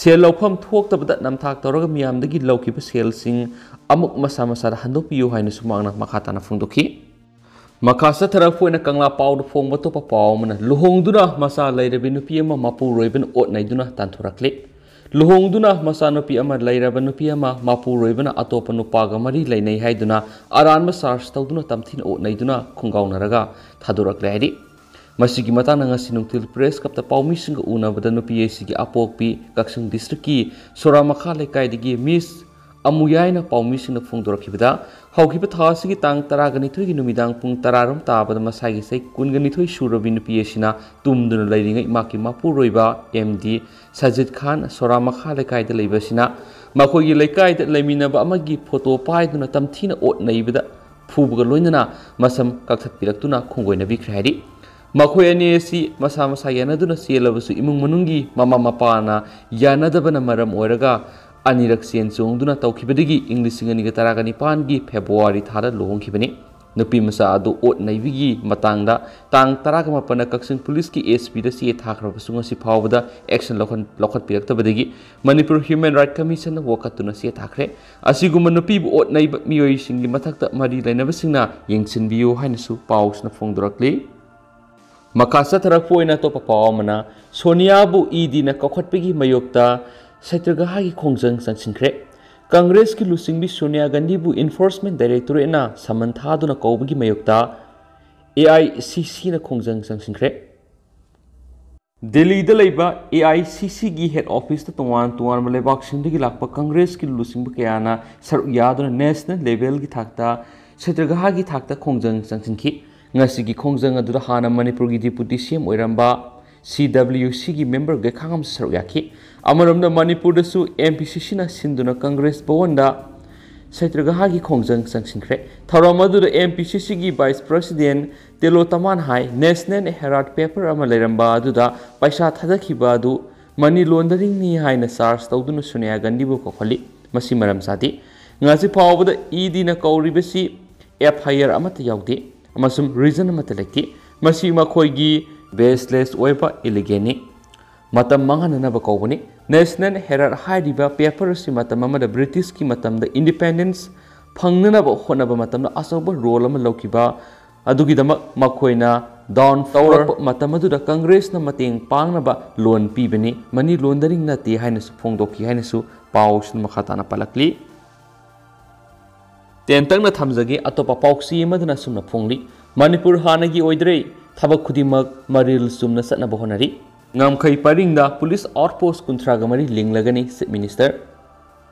ꯁꯦꯜ ꯂꯧꯐꯝ ꯊꯣꯛꯇꯕꯗ ꯅꯝꯊꯥꯛ ꯇꯧꯔꯒ ꯃꯤꯌꯥꯝꯗꯒꯤ ꯂꯧꯈꯤꯕ ꯁꯦꯜꯁꯤꯡ ꯑꯃꯨꯛ ꯃꯁꯥ ꯃꯁꯥꯗ ꯍꯟꯗꯣꯛꯄꯤꯌꯨ ꯍꯥꯏꯅꯁꯨ ꯃꯍꯥꯛꯅ ꯃꯈꯥ ꯇꯥꯅ ꯐꯣꯡꯗꯣꯛꯈꯤ꯫ ꯃꯈꯥ ꯆꯠꯊꯔꯛꯄ ꯑꯣꯏꯅ ꯀꯪꯂꯥ ꯄꯥꯎꯗ ꯐꯣꯡꯕ ꯑꯇꯣꯞꯄ ꯄꯥꯎ ꯑꯃꯅ, ꯂꯨꯍꯣꯡꯗꯨꯅ ꯃꯆꯥ ꯂꯩꯔꯕꯤ ꯅꯨꯄꯤ ꯑꯃ ꯃꯄꯨꯔꯣꯏꯕꯅ ꯑꯣꯠ ꯅꯩꯗꯨꯅ ꯇꯥꯟꯊꯣꯔꯛꯂꯤ꯫ ꯂꯨꯍꯣꯡꯗꯨꯅ ꯃꯆꯥꯅꯨꯄꯤ ꯑꯃ ꯂꯩꯔꯕ ꯅꯨꯄꯤ ꯑꯃ ꯃꯄꯨꯔꯣꯏꯕꯅ ꯑꯇꯣꯞꯄ ꯅꯨꯄꯥꯒ ꯃꯔꯤ ꯂꯩꯅꯩ ꯍꯥꯏꯗꯨꯅ ꯑꯔꯥꯟꯕ ꯆꯥꯔꯖ ꯇꯧꯗꯨꯅ ꯇꯝꯊꯤꯅ ꯑꯣꯠꯅꯩꯗꯨꯅ ꯈꯣꯡꯒꯥꯎꯅꯔꯒ ꯊꯥꯗꯣꯔꯛꯂꯦ ꯍꯥꯏꯔꯤ꯫ ꯃꯁꯤꯒꯤ ꯃꯇꯥꯡꯗ ꯉꯁꯤ ꯅꯨꯡꯊꯤꯜ ꯄ꯭ꯔꯦꯁ ꯀꯞꯇ ꯄꯥꯎꯃꯤꯁꯤꯡꯒ ꯎꯅꯕꯗ ꯅꯨꯄꯤ ꯑꯁꯤꯒꯤ ꯑꯄꯣꯛꯄꯤ ꯀꯛꯆꯤꯡ ꯗꯤꯁꯇ꯭ꯔꯤꯛꯀꯤ ꯁꯣꯔꯥ ꯃꯈꯥ ꯂꯩꯀꯥꯏꯗꯒꯤ ꯃꯤꯁ ꯑꯃꯨꯌꯥꯏꯅ ꯄꯥꯎꯃꯤꯁꯤꯡꯅ ꯐꯣꯡꯗꯣꯔꯛꯈꯤꯕꯗ, ꯍꯧꯈꯤꯕ ꯊꯥ ꯑꯁꯤꯒꯤ ꯇꯥꯡ ꯇꯔꯥꯒ ꯅꯤꯊꯣꯏꯒꯤ ꯅꯨꯃꯤꯗꯥꯡ ꯄꯨꯡ ꯇꯔꯥꯔꯣꯝ ꯇꯥꯕꯗ ꯃꯁꯥꯒꯤ ꯆꯍꯤ ꯀꯨꯟꯒ ꯅꯤꯊꯣꯏ ꯁꯨꯔꯕꯤ ꯅꯨꯄꯤ ꯑꯁꯤꯅ ꯇꯨꯝꯗꯨꯅ ꯂꯩꯔꯤꯉꯩ ꯃꯍꯥꯛꯀꯤ ꯃꯄꯨꯔꯣꯏꯕ ꯑꯦꯝ ꯗꯤ ꯁꯖꯤꯠ ꯈꯥꯟ ꯁꯣꯔꯥ ꯃꯈꯥ ꯂꯩꯀꯥꯏꯗ ꯂꯩꯕ ꯑꯁꯤꯅ ꯃꯈꯣꯏꯒꯤ ꯂꯩꯀꯥꯏꯗ ꯂꯩꯃꯤꯟꯅꯕ ꯑꯃꯒꯤ ꯐꯣꯇꯣ ꯄꯥꯏꯗꯨꯅ ꯇꯝꯊꯤꯅ ꯑꯣꯠ ꯅꯩꯕꯗ ꯐꯨꯕꯒ ꯂꯣꯏꯅꯅ ꯃꯁꯝ ꯀꯛꯊꯠꯄꯤꯔꯛꯇꯨꯅ ꯈꯣꯡꯒꯣꯏꯅꯕꯤꯈ꯭ꯔꯦ ꯍꯥꯏꯔꯤ꯫ ꯃꯈꯣꯏ ꯑꯅꯤ ꯑꯁꯤ ꯃꯁꯥ ꯃꯁꯥ ꯌꯥꯅꯗꯨꯅ ꯆꯦꯜꯂꯕꯁꯨ ꯏꯃꯨꯡ ꯃꯅꯨꯡꯒꯤ ꯃꯃꯥ ꯃꯄꯥꯅ ꯌꯥꯅꯗꯕꯅ ꯃꯔꯝ ꯑꯣꯏꯔꯒ ꯑꯅꯤꯔꯛ ꯆꯦꯟ ꯆꯣꯡꯗꯨꯅ ꯇꯧꯈꯤꯕꯗꯒꯤ ꯏꯪ ꯂꯤꯁꯤꯡ ꯑꯅꯤꯒ ꯇꯔꯥꯒ ꯅꯤꯄꯥꯟꯒꯤ ꯐꯦꯕ꯭ꯔꯨꯋꯥꯔꯤ ꯊꯥꯗ ꯂꯨꯍꯣꯡꯈꯤꯕꯅꯤ꯫ ꯅꯨꯄꯤ ꯃꯆꯥ ꯑꯗꯨ ꯑꯣꯠ ꯅꯩꯕꯒꯤ ꯃꯇꯥꯡꯗ ꯇꯥꯡ ꯇꯔꯥꯒ ꯃꯥꯄꯟꯗ ꯀꯛꯆꯤꯡ ꯄꯨꯂꯤꯁꯀꯤ ꯑꯦꯁ ꯄꯤꯗ ꯆꯦ ꯊꯥꯈ꯭ꯔꯕꯁꯨ ꯉꯁꯤ ꯐꯥꯎꯕꯗ ꯑꯦꯛꯁꯟ ꯂꯧꯈꯠ-, ꯂꯧꯈꯠꯄꯤꯔꯛꯇꯕꯗꯒꯤ ꯃꯅꯤꯄꯨꯔ ꯍ꯭ꯌꯨꯃꯦꯟ ꯔꯥꯏꯠ ꯀꯃꯤꯁꯟꯅ ꯋꯥꯀꯠꯇꯨꯅ ꯆꯦ ꯊꯥꯈ꯭ꯔꯦ꯫ ꯑꯁꯤꯒꯨꯝꯕ ꯅꯨꯄꯤꯕꯨ ꯑꯣꯠ ꯅꯩꯕ ꯃꯤꯑꯣꯏꯁꯤꯡꯒꯤ ꯃꯊꯛꯇ ꯃꯔꯤ ꯂꯩꯅꯕꯁꯤꯡꯅ ꯌꯦꯡꯁꯤꯟꯕꯤꯌꯨ ꯍꯥꯏꯅꯁꯨ ꯄꯥꯎꯁꯤꯅ ꯐꯣꯡꯗꯣꯔꯛꯂꯤ꯫ ꯃꯈꯥ ꯆꯠꯊꯔꯛꯄ ꯑꯣꯏꯅ ꯑꯇꯣꯞꯄ ꯄꯥꯎ ꯑꯃꯅ, ꯁꯣꯅꯤꯌꯥꯕꯨ ꯏ ꯗꯤꯅ ꯀꯧꯈꯠꯄꯒꯤ ꯃꯥꯌꯣꯛꯇ ꯁꯇ꯭ꯌꯒ꯭ꯔꯍꯥꯒꯤ ꯈꯣꯡꯖꯪ ꯆꯪꯁꯤꯟꯈ꯭ꯔꯦ꯫ ꯀꯪꯒ꯭ꯔꯦꯁꯀꯤ ꯂꯨꯆꯤꯡꯕꯤ ꯁꯣꯅꯤꯌꯥ ꯒꯥꯟꯙꯤꯕꯨ ꯏꯟꯐꯣꯔꯁꯃꯦꯟ ꯗꯥꯏꯔꯦꯛꯇꯣꯔꯦꯠꯅ ꯁꯃꯟ ꯊꯥꯗꯨꯅ ꯀꯧꯕꯒꯤ ꯃꯥꯌꯣꯛꯇ ꯑꯦ ꯑꯥꯏ ꯁꯤ ꯁꯤꯅ ꯈꯣꯡꯖꯪ ꯆꯪꯁꯤꯟꯈ꯭ꯔꯦ꯫ ꯗꯦꯜꯂꯤꯗ ꯂꯩꯕ ꯑꯦ ꯑꯥꯏ ꯁꯤ ꯁꯤꯒꯤ ꯍꯦꯗ ꯑꯣꯐꯤꯁꯇ ꯇꯣꯉꯥꯟ ꯇꯣꯉꯥꯟꯕ ꯂꯩꯕꯥꯛꯁꯤꯡꯗꯒꯤ ꯂꯥꯛꯄ ꯀꯪꯒ꯭ꯔꯦꯁꯀꯤ ꯂꯨꯆꯤꯡꯕ ꯀꯌꯥꯅ ꯁꯔꯨꯛ ꯌꯥꯗꯨꯅ ꯅꯦꯁꯅꯦꯜ ꯂꯦꯚꯦꯜꯒꯤ ꯊꯥꯛꯇ ꯁꯇ꯭ꯌꯒ꯭ꯔꯍꯥꯒꯤ ꯊꯥꯛꯇ ꯈꯣꯡꯖꯪ ꯆꯪꯁꯤꯟꯈꯤ꯫ ꯉꯁꯤꯒꯤ ꯈꯣꯡꯖꯪ ꯑꯗꯨꯗ ꯍꯥꯟꯅ ꯃꯅꯤꯄꯨꯔꯒꯤ ꯗꯤꯄꯨꯇꯤ ꯁꯤ ꯑꯦꯝ ꯑꯣꯏꯔꯝꯕ ꯁꯤ ꯗꯕ꯭ꯂꯤꯌꯨ ꯁꯤꯒꯤ ꯃꯦꯝꯕꯔ ꯒꯩꯈꯥꯡ ꯑꯃꯁꯨ ꯁꯔꯨꯛ ꯌꯥꯈꯤ꯫ ꯑꯃꯔꯣꯝꯗ ꯃꯅꯤꯄꯨꯔꯗꯁꯨ ꯑꯦꯝ ꯄꯤ ꯁꯤ ꯁꯤꯅ ꯁꯤꯟꯗꯨꯅ ꯀꯪꯒ꯭ꯔꯦꯁ ꯚꯋꯟꯗ ꯁꯇ꯭ꯌꯒ꯭ꯔꯍꯥꯒꯤ ꯈꯣꯡꯖꯪ ꯆꯪꯁꯤꯟꯈ꯭ꯔꯦ꯫ ꯊꯧꯔꯝ ꯑꯗꯨꯗ ꯑꯦꯝ ꯄꯤ ꯁꯤ ꯁꯤꯒꯤ ꯚꯥꯏꯁ ꯄ꯭ꯔꯁꯤꯗꯦꯟ ꯇꯦꯂꯣ ꯇꯃꯥꯟ ꯍꯥꯏ, ꯅꯦꯁꯅꯦꯜ ꯍꯦꯔꯥꯜꯗ ꯄꯦꯄꯔ ꯑꯃ ꯂꯩꯔꯝꯕ ꯑꯗꯨꯗ ꯄꯩꯁꯥ ꯊꯥꯗꯈꯤꯕ ꯑꯗꯨ ꯃꯅꯤ ꯂꯣꯟꯗꯔꯤꯡꯅꯤ ꯍꯥꯏꯅ ꯆꯥꯔꯖ ꯇꯧꯗꯨꯅ ꯁꯣꯅꯤꯌꯥ ꯒꯥꯟꯙꯤꯕꯨ ꯀꯧꯍꯜꯂꯤ꯫ ꯃꯁꯤ ꯃꯔꯝ ꯆꯥꯗꯦ꯫ ꯉꯁꯤ ꯐꯥꯎꯕꯗ ꯏ ꯗꯤꯅ ꯀꯧꯔꯤꯕꯁꯤ ꯑꯦꯐ ꯑꯥꯏ ꯑꯥꯔ ꯑꯃꯠꯇ ꯌꯥꯎꯗꯦ ꯑꯃꯁꯨꯡ ꯔꯤꯖꯟ ꯑꯃꯠꯇ ꯂꯩꯇꯦ꯫ ꯃꯁꯤ ꯃꯈꯣꯏꯒꯤ ꯕꯦꯁꯂꯦꯁ ꯑꯣꯏꯕ ꯑꯦꯂꯤꯒꯦꯟꯅꯤ꯫ ꯃꯇꯝ ꯃꯥꯡꯍꯟꯅꯅꯕ ꯀꯧꯕꯅꯤ꯫ ꯅꯦꯁꯅꯦꯜ ꯍꯦꯔꯥꯜꯗ ꯍꯥꯏꯔꯤꯕ ꯄꯦꯄꯔ ꯑꯁꯤ ꯃꯇꯝ ꯑꯃꯗ ꯕ꯭ꯔꯤꯇꯤꯁꯀꯤ ꯃꯇꯝꯗ ꯏꯟꯗꯤꯄꯦꯟꯗꯦꯟꯁ ꯐꯪꯅꯅꯕ ꯍꯣꯠꯅꯕ ꯃꯇꯝꯗ ꯑꯆꯧꯕ ꯔꯣꯜ ꯑꯃ ꯂꯧꯈꯤꯕ ꯑꯗꯨꯒꯤꯗꯃꯛ ꯃꯈꯣꯏꯅ ꯗꯥꯎꯟ ꯇꯧꯔꯛꯄ ꯃꯇꯝ ꯑꯗꯨꯗ ꯀꯪꯒ꯭ꯔꯦꯁꯅ ꯃꯇꯦꯡ ꯄꯥꯡꯅꯕ ꯂꯣꯟ ꯄꯤꯕꯅꯤ, ꯃꯅꯤ ꯂꯣꯟꯗꯔꯤꯡ ꯅꯠꯇꯦ ꯍꯥꯏꯅꯁꯨ ꯐꯣꯡꯗꯣꯛꯈꯤ ꯍꯥꯏꯅꯁꯨ ꯄꯥꯎꯁꯤꯅ ꯃꯈꯥ ꯇꯥꯅ ꯄꯜꯂꯛꯂꯤ꯫ ꯇꯦꯟꯇꯛꯅ ꯊꯝꯖꯒꯦ, ꯑꯇꯣꯞꯄ ꯄꯥꯎꯆꯦ ꯑꯃꯗꯅ ꯑꯁꯨꯝꯅ ꯐꯣꯡꯂꯤ꯫ ꯃꯅꯤꯄꯨꯔ ꯍꯥꯟꯅꯒꯤ ꯑꯣꯏꯗ꯭ꯔꯦ, ꯊꯕꯛ ꯈꯨꯗꯤꯡꯃꯛ ꯃꯔꯤꯜ ꯆꯨꯝꯅ ꯆꯠꯅꯕ ꯍꯣꯠꯅꯔꯤ꯫ ꯉꯝꯈꯩ ꯄꯔꯤꯡꯗ ꯄꯨꯂꯤꯁ ꯑꯥꯎꯠ ꯄꯣꯁ ꯀꯨꯟꯊ꯭ꯔꯥꯒ ꯃꯔꯤ ꯂꯤꯡꯂꯒꯅꯤ, ꯆꯤꯐ ꯃꯤꯅꯤꯁꯇꯔ꯫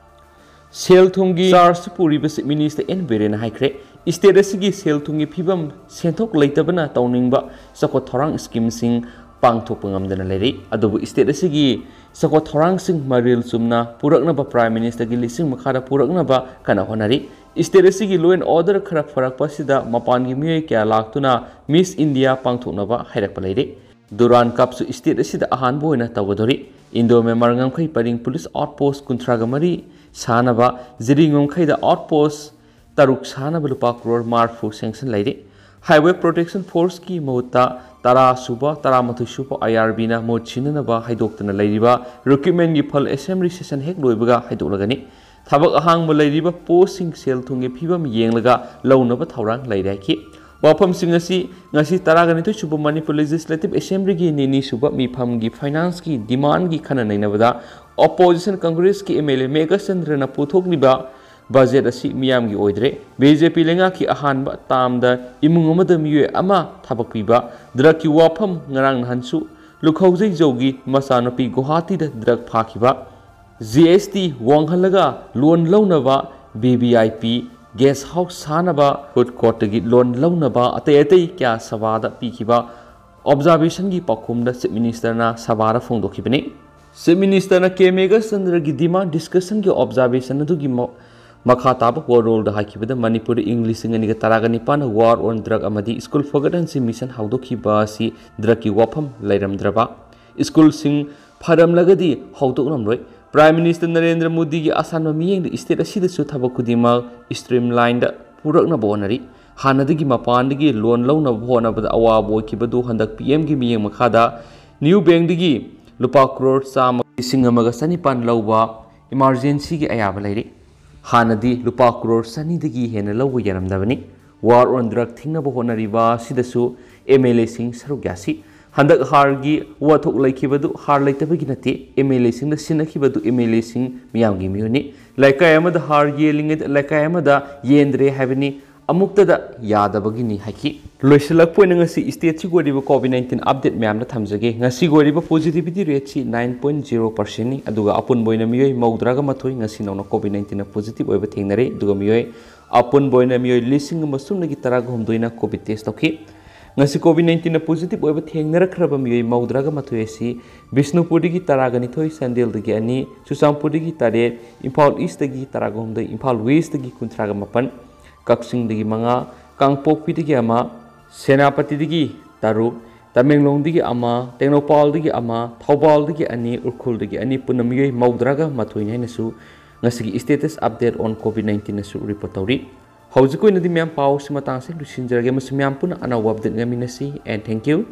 ꯁꯦꯜ ꯊꯨꯝꯒꯤ ꯆꯥꯔꯖ ꯄꯨꯔꯤꯕ ꯆꯤꯐ ꯃꯤꯅꯤꯁꯇꯔ ꯑꯦꯟ ꯕꯤꯔꯦꯟꯅ ꯍꯥꯏꯈ꯭ꯔꯦ, ꯁ꯭ꯇꯦꯠ ꯑꯁꯤꯒꯤ ꯁꯦꯜ ꯊꯨꯝꯒꯤ ꯐꯤꯕꯝ ꯁꯦꯟꯊꯣꯛ ꯂꯩꯇꯕꯅ ꯇꯧꯅꯤꯡꯕ ꯆꯥꯎꯈꯠ ꯊꯧꯔꯥꯡ ꯁ꯭ꯀꯤꯝꯁꯤꯡ ꯄꯥꯡꯊꯣꯛꯄ ꯉꯝꯗꯅ ꯂꯩꯔꯤ꯫ ꯑꯗꯨꯕꯨ ꯁ꯭ꯇꯦꯠ ꯑꯁꯤꯒꯤ ꯆꯥꯎꯈꯠ ꯊꯧꯔꯥꯡꯁꯤꯡ ꯃꯔꯤꯜ ꯆꯨꯝꯅ ꯄꯨꯔꯛꯅꯕ ꯄ꯭ꯔꯥꯏꯝ ꯃꯤꯅꯤꯁꯇꯔꯒꯤ ꯂꯤꯁꯤꯡ ꯃꯈꯥꯗ ꯄꯨꯔꯛꯅꯕ ꯀꯟꯅ ꯍꯣꯠꯅꯔꯤ꯫ ꯁ꯭ꯇꯦꯠ ꯑꯁꯤꯒꯤ ꯂꯣ ꯑꯦꯟ ꯑꯣꯔꯗꯔ ꯈꯔ ꯐꯔꯛꯄ ꯑꯁꯤꯗ ꯃꯄꯥꯟꯒꯤ ꯃꯤꯑꯣꯏ ꯀꯌꯥ ꯂꯥꯛꯇꯨꯅ ꯃꯤꯁ ꯏꯟꯗꯤꯌꯥ ꯄꯥꯡꯊꯣꯛꯅꯕ ꯍꯥꯏꯔꯛꯄ ꯂꯩꯔꯤ꯫ ꯗꯨꯔꯥꯟ ꯀꯞꯁꯨ ꯁ꯭ꯇꯦꯠ ꯑꯁꯤꯗ ꯑꯍꯥꯟꯕ ꯑꯣꯏꯅ ꯇꯧꯒꯗꯧꯔꯤ꯫ ꯏꯟꯗꯣ ꯃ꯭ꯌꯥꯟꯃꯥꯔ ꯉꯝꯈꯩ ꯄꯔꯤꯡ ꯄꯨꯂꯤꯁ ꯑꯥꯎꯠ ꯄꯣꯁ ꯀꯨꯟꯊ꯭ꯔꯥꯒ ꯃꯔꯤ ꯁꯥꯅꯕ ꯖꯤꯔꯤ ꯉꯝꯈꯩꯗ ꯑꯥꯎꯠ ꯄꯣꯁ ꯇꯔꯨꯛ ꯁꯥꯅꯕ ꯂꯨꯄꯥ ꯀ꯭ꯔꯣꯔ ꯃꯔꯤꯐꯨ ꯁꯦꯡꯁꯟ ꯂꯩꯔꯤ꯫ ꯍꯥꯏꯋꯦ ꯄ꯭ꯔꯣꯇꯦꯛꯁꯟ ꯐꯣꯔꯁꯀꯤ ꯃꯍꯨꯠꯇ ꯇꯔꯥ ꯁꯨꯕ, ꯇꯔꯥꯃꯥꯊꯣꯏ ꯁꯨꯕ ꯑꯥꯏ ꯑꯥꯔ ꯕꯤꯅ ꯃꯍꯨꯠ ꯁꯤꯟꯅꯅꯕ ꯍꯥꯏꯗꯣꯛꯇꯨꯅ ꯂꯩꯔꯤꯕ ꯔꯤꯀ꯭ꯔꯨꯠꯃꯦꯟꯒꯤ ꯐꯜ ꯑꯦꯁꯦꯝꯕ꯭ꯂꯤ ꯁꯦꯁꯟ ꯍꯦꯛ ꯂꯣꯏꯕꯒ ꯍꯥꯏꯗꯣꯛꯂꯒꯅꯤ꯫ ꯊꯕꯛ ꯑꯍꯥꯡꯕ ꯂꯩꯔꯤꯕ ꯄꯣꯁꯁꯤꯡ ꯁꯦꯜ ꯊꯨꯝꯒꯤ ꯐꯤꯕꯝ ꯌꯦꯡꯂꯒ ꯂꯧꯅꯕ ꯊꯧꯔꯥꯡ ꯂꯩꯔꯦ ꯍꯥꯏꯈꯤ꯫ ꯋꯥꯐꯝꯁꯤꯡ ꯑꯁꯤ ꯉꯁꯤ ꯇꯔꯥꯒ ꯅꯤꯊꯣꯏ ꯁꯨꯕ ꯃꯅꯤꯄꯨꯔ ꯂꯦꯖꯤꯁꯂꯦꯇꯤꯚ ꯑꯦꯁꯦꯝꯕ꯭ꯂꯤꯒꯤ ꯅꯤꯅꯤ ꯁꯨꯕ ꯃꯤꯐꯝꯒꯤ ꯐꯥꯏꯅꯥꯟꯁꯀꯤ ꯗꯤꯃꯥꯟꯒꯤ ꯈꯟꯅ ꯅꯩꯅꯕꯗ ꯑꯣꯄꯣꯖꯤꯁꯟ ꯀꯪꯒ꯭ꯔꯦꯁꯀꯤ ꯑꯦꯝ ꯑꯦꯜ ꯑꯦ ꯃꯦꯘꯆꯟꯗ꯭ꯔꯅ ꯄꯨꯊꯣꯛꯂꯤꯕ ꯕꯖꯦꯠ ꯑꯁꯤ ꯃꯤꯌꯥꯝꯒꯤ ꯑꯣꯏꯗ꯭ꯔꯦ꯫ ꯕꯤ ꯖꯦ ꯄꯤ ꯂꯩꯉꯥꯛꯀꯤ ꯑꯍꯥꯟꯕ ꯇꯥꯝꯗ ꯏꯃꯨꯡ ꯑꯃꯗ ꯃꯤꯑꯣꯏ ꯑꯃ ꯊꯕꯛ ꯄꯤꯕ, ꯗ꯭ꯔꯒꯀꯤ ꯋꯥꯐꯝ ꯉꯔꯥꯡ ꯅꯍꯥꯟꯁꯨ ꯂꯨꯈꯧꯖꯩ ꯖꯧꯒꯤ ꯃꯆꯥꯅꯨꯄꯤ ꯒꯨꯋꯥꯍꯥꯇꯤꯗ ꯗ꯭ꯔꯒ ꯐꯥꯈꯤꯕ, ꯖꯤ ꯑꯦꯁ ꯇꯤ ꯋꯥꯡꯍꯜꯂꯒ ꯂꯣꯟ ꯂꯧꯅꯕ B B I P guest house ꯁꯥꯅꯕ, ꯐꯨꯗ ꯀꯣꯔꯠꯇꯒꯤ ꯂꯣꯟ ꯂꯧꯅꯕ ꯑꯇꯩ ꯑꯇꯩ ꯀꯌꯥ ꯁꯚꯥꯗ ꯄꯤꯈꯤꯕ ꯑꯣꯕꯖꯥꯔꯕꯦꯁꯟꯒꯤ ꯄꯥꯎꯈꯨꯝꯗ ꯆꯤꯐ ꯃꯤꯅꯤꯁꯇꯔꯅ ꯁꯚꯥꯗ ꯐꯣꯡꯗꯣꯛꯈꯤꯕꯅꯤ꯫ ꯆꯤꯐ ꯃꯤꯅꯤꯁꯇꯔꯅ ꯀꯦ ꯃꯦꯘꯆꯟꯗ꯭ꯔꯒꯤ ꯗꯤꯃꯥꯟ ꯗꯤꯁꯀꯁꯟꯒꯤ ꯑꯣꯕꯖꯥꯔꯕꯦꯁꯟ ꯑꯗꯨꯒꯤ ꯃ-, ꯃꯈꯥ ꯇꯥꯕ ꯋꯥꯔꯣꯜꯗ ꯍꯥꯏꯈꯤꯕꯗ ꯃꯅꯤꯄꯨꯔꯗ ꯏꯪ ꯂꯤꯁꯤꯡ ꯑꯅꯤꯒ ꯇꯔꯥꯒ ꯅꯤꯄꯥꯟꯗ ꯋꯥꯔ ꯑꯣꯟ ꯗ꯭ꯔꯒ ꯑꯃꯗꯤ ꯁ꯭ꯀꯨꯜ ꯐꯒꯠꯍꯟꯁꯤ ꯃꯤꯁꯟ ꯍꯧꯗꯣꯛꯈꯤꯕ ꯑꯁꯤ ꯗ꯭ꯔꯒꯀꯤ ꯋꯥꯐꯝ ꯂꯩꯔꯝꯗ꯭ꯔꯕ, ꯁ꯭ꯀꯨꯜꯁꯤꯡ ꯐꯔꯝꯂꯒꯗꯤ ꯍꯧꯗꯣꯛꯂꯝꯂꯣꯏ꯫ ꯄ꯭ꯔꯥꯏꯝ ꯃꯤꯅꯤꯁꯇꯔ ꯅꯔꯦꯟꯗ꯭ꯔ ꯃꯣꯗꯤꯒꯤ ꯑꯁꯥꯟꯕ ꯃꯤꯠꯌꯦꯡꯗ ꯁ꯭ꯇꯦꯠ ꯑꯁꯤꯗꯁꯨ ꯊꯕꯛ ꯈꯨꯗꯤꯡꯃꯛ ꯁ꯭ꯇ꯭ꯔꯤꯝ ꯂꯥꯏꯟꯗ ꯄꯨꯔꯛꯅꯕ ꯍꯣꯠꯅꯔꯤ꯫ ꯍꯥꯟꯅꯗꯒꯤ ꯃꯄꯥꯟꯗꯒꯤ ꯂꯣꯟ ꯂꯧꯅꯕ ꯍꯣꯠꯅꯕꯗ ꯑꯋꯥꯕ ꯑꯣꯏꯈꯤꯕꯗꯨ ꯍꯟꯗꯛ ꯄꯤ ꯑꯦꯝꯒꯤ ꯃꯤꯠꯌꯦꯡ ꯃꯈꯥꯗ ꯅ꯭ꯌꯨ ꯕꯦꯡꯛꯗꯒꯤ ꯂꯨꯄꯥ ꯀ꯭ꯔꯣꯔ ꯆꯥꯝꯃ, ꯂꯤꯁꯤꯡ ꯑꯃꯒ ꯆꯅꯤꯄꯥꯟ ꯂꯧꯕ ꯏꯃꯥꯔꯖꯦꯟꯁꯤꯒꯤ ꯑꯌꯥꯕ ꯂꯩꯔꯤ꯫ ꯍꯥꯟꯅꯗꯤ ꯂꯨꯄꯥ ꯀ꯭ꯔꯣꯔ ꯆꯅꯤꯗꯒꯤ ꯍꯦꯟꯅ ꯂꯧꯕ ꯌꯥꯔꯝꯗꯕꯅꯤ꯫ ꯋꯥꯔ ꯑꯣꯟ ꯗ꯭ꯔꯒ ꯊꯤꯡꯅꯕ ꯍꯣꯠꯅꯔꯤꯕ ꯑꯁꯤꯗꯁꯨ ꯑꯦꯝ ꯑꯦꯜ ꯑꯦꯁꯤꯡ ꯁꯔꯨꯛ ꯌꯥꯁꯤ꯫ ꯍꯟꯗꯛ ꯍꯥꯔꯒꯤ ꯋꯥꯊꯣꯛ ꯂꯩꯈꯤꯕꯗꯨ ꯍꯥꯔ ꯂꯩꯇꯕꯒꯤ ꯅꯠꯇꯦ, ꯑꯦꯝ ꯑꯦꯜ ꯑꯦꯁꯤꯡꯅ ꯁꯤꯟꯅꯈꯤꯕꯗꯨ ꯑꯦꯝ ꯑꯦꯜ ꯑꯦꯁꯤꯡ ꯃꯤꯌꯥꯝꯒꯤ ꯃꯤꯍꯨꯠꯅꯤ꯫ ꯂꯩꯀꯥꯏ ꯑꯃꯗ ꯍꯥꯔ ꯌꯦꯜꯂꯤꯉꯩꯗ ꯂꯩꯀꯥꯏ ꯑꯃꯗ ꯌꯦꯟꯗ꯭ꯔꯦ ꯍꯥꯏꯕꯅꯤ, ꯑꯃꯨꯛꯇꯗ ꯌꯥꯗꯕꯒꯤꯅꯤ ꯍꯥꯏꯈꯤ꯫ ꯂꯣꯏꯁꯤꯜꯂꯛꯄ ꯑꯣꯏꯅ ꯉꯁꯤ ꯁ꯭ꯇꯦꯠꯁꯤꯒꯤ ꯑꯣꯏꯔꯤꯕ ꯀꯣꯚꯤꯗ ꯅꯥꯏꯟꯇꯤꯟ ꯑꯞꯗꯦꯠ ꯃꯌꯥꯝꯗ ꯊꯝꯖꯒꯦ꯫ ꯉꯁꯤꯒꯤ ꯑꯣꯏꯔꯤꯕ ꯄꯣꯖꯤꯇꯤꯚꯤꯇꯤ ꯔꯦꯠꯁꯤ ꯅꯥꯏꯟ ꯄꯣꯏꯟ ꯖꯤꯔꯣ ꯄꯥꯔꯁꯦꯟꯅꯤ, ꯑꯗꯨꯒ ꯑꯄꯨꯟꯕ ꯑꯣꯏꯅ ꯃꯤꯑꯣꯏ ꯃꯧꯗ꯭ꯔꯥꯒ ꯃꯥꯊꯣꯏ ꯉꯁꯤ ꯅꯧꯅ ꯀꯣꯚꯤꯗ ꯅꯥꯏꯟꯇꯤꯟꯅ ꯄꯣꯖꯤꯇꯤꯚ ꯑꯣꯏꯕ ꯊꯦꯡꯅꯔꯦ, ꯑꯗꯨꯒ ꯃꯤꯑꯣꯏ ꯑꯄꯨꯟꯕ ꯑꯣꯏꯅ ꯃꯤꯑꯣꯏ ꯂꯤꯁꯤꯡ ꯑꯃ ꯁꯨꯞꯅꯒꯤ ꯇꯔꯥꯒ ꯍꯨꯝꯗꯣꯏꯅ ꯀꯣꯚꯤꯗ ꯇꯦꯁ ꯇꯧꯈꯤ꯫ ꯉꯁꯤ ꯀꯣꯚꯤꯗ ꯅꯥꯏꯟꯇꯤꯟꯅ ꯄꯣꯖꯤꯇꯤꯚ ꯑꯣꯏꯕ ꯊꯦꯡꯅꯔꯛꯈ꯭ꯔꯕ ꯃꯤꯑꯣꯏ ꯃꯧꯗ꯭ꯔꯥꯒ ꯃꯥꯊꯣꯏ ꯑꯁꯤ ꯕꯤꯁꯅꯨꯄꯨꯔꯗꯒꯤ ꯇꯔꯥꯒ ꯅꯤꯊꯣꯏ, ꯆꯥꯟꯗꯦꯜꯗꯒꯤ ꯑꯅꯤ, ꯆꯨꯔꯆꯥꯟꯄꯨꯔꯗꯒꯤ ꯇꯔꯦꯠ, ꯏꯝꯐꯥꯜ ꯏꯁꯇꯒꯤ ꯇꯔꯥꯒ ꯍꯨꯝꯗꯣꯏ, ꯏꯝꯐꯥꯜ ꯋꯦꯁꯇꯒꯤ ꯀꯨꯟꯊ꯭ꯔꯥꯒ ꯃꯥꯄꯟ, ꯀꯛꯆꯤꯡꯗꯒꯤ ꯃꯉꯥ, ꯀꯥꯡꯄꯣꯛꯄꯤꯗꯒꯤ ꯑꯃ, ꯁꯦꯅꯥꯄꯇꯤꯗꯒꯤ ꯇꯔꯨꯛ, ꯇꯃꯦꯡꯂꯣꯡꯗꯒꯤ ꯑꯃ, ꯇꯦꯡꯅꯧꯄꯥꯜꯗꯒꯤ ꯑꯃ, ꯊꯧꯕꯥꯜꯗꯒꯤ ꯑꯅꯤ, ꯎꯈ꯭ꯔꯨꯜꯗꯒꯤ ꯑꯅꯤ, ꯄꯨꯟꯅ ꯃꯤꯑꯣꯏ ꯃꯧꯗ꯭ꯔꯥꯒ ꯃꯥꯊꯣꯏꯅꯤ ꯍꯥꯏꯅꯁꯨ ꯉꯁꯤꯒꯤ status update on COVID nineteen ꯑꯁꯨ ꯔꯤꯄꯣꯔꯠ ꯇꯧꯔꯤ꯫ ꯍꯧꯖꯤꯛꯀꯤ ꯑꯣꯏꯅꯗꯤ ꯃꯌꯥꯝ ꯄꯥꯎꯁꯤ ꯃꯇꯥꯡꯁꯤ ꯂꯣꯏꯁꯤꯟꯖꯔꯒꯦ, ꯑꯃꯁꯨꯡ ꯃꯌꯥꯝ ꯄꯨꯟꯅ ꯑꯅꯧꯕ ꯑꯞꯗꯦꯠ ꯉꯥꯏꯃꯤꯟꯅꯁꯤ, and thank you꯫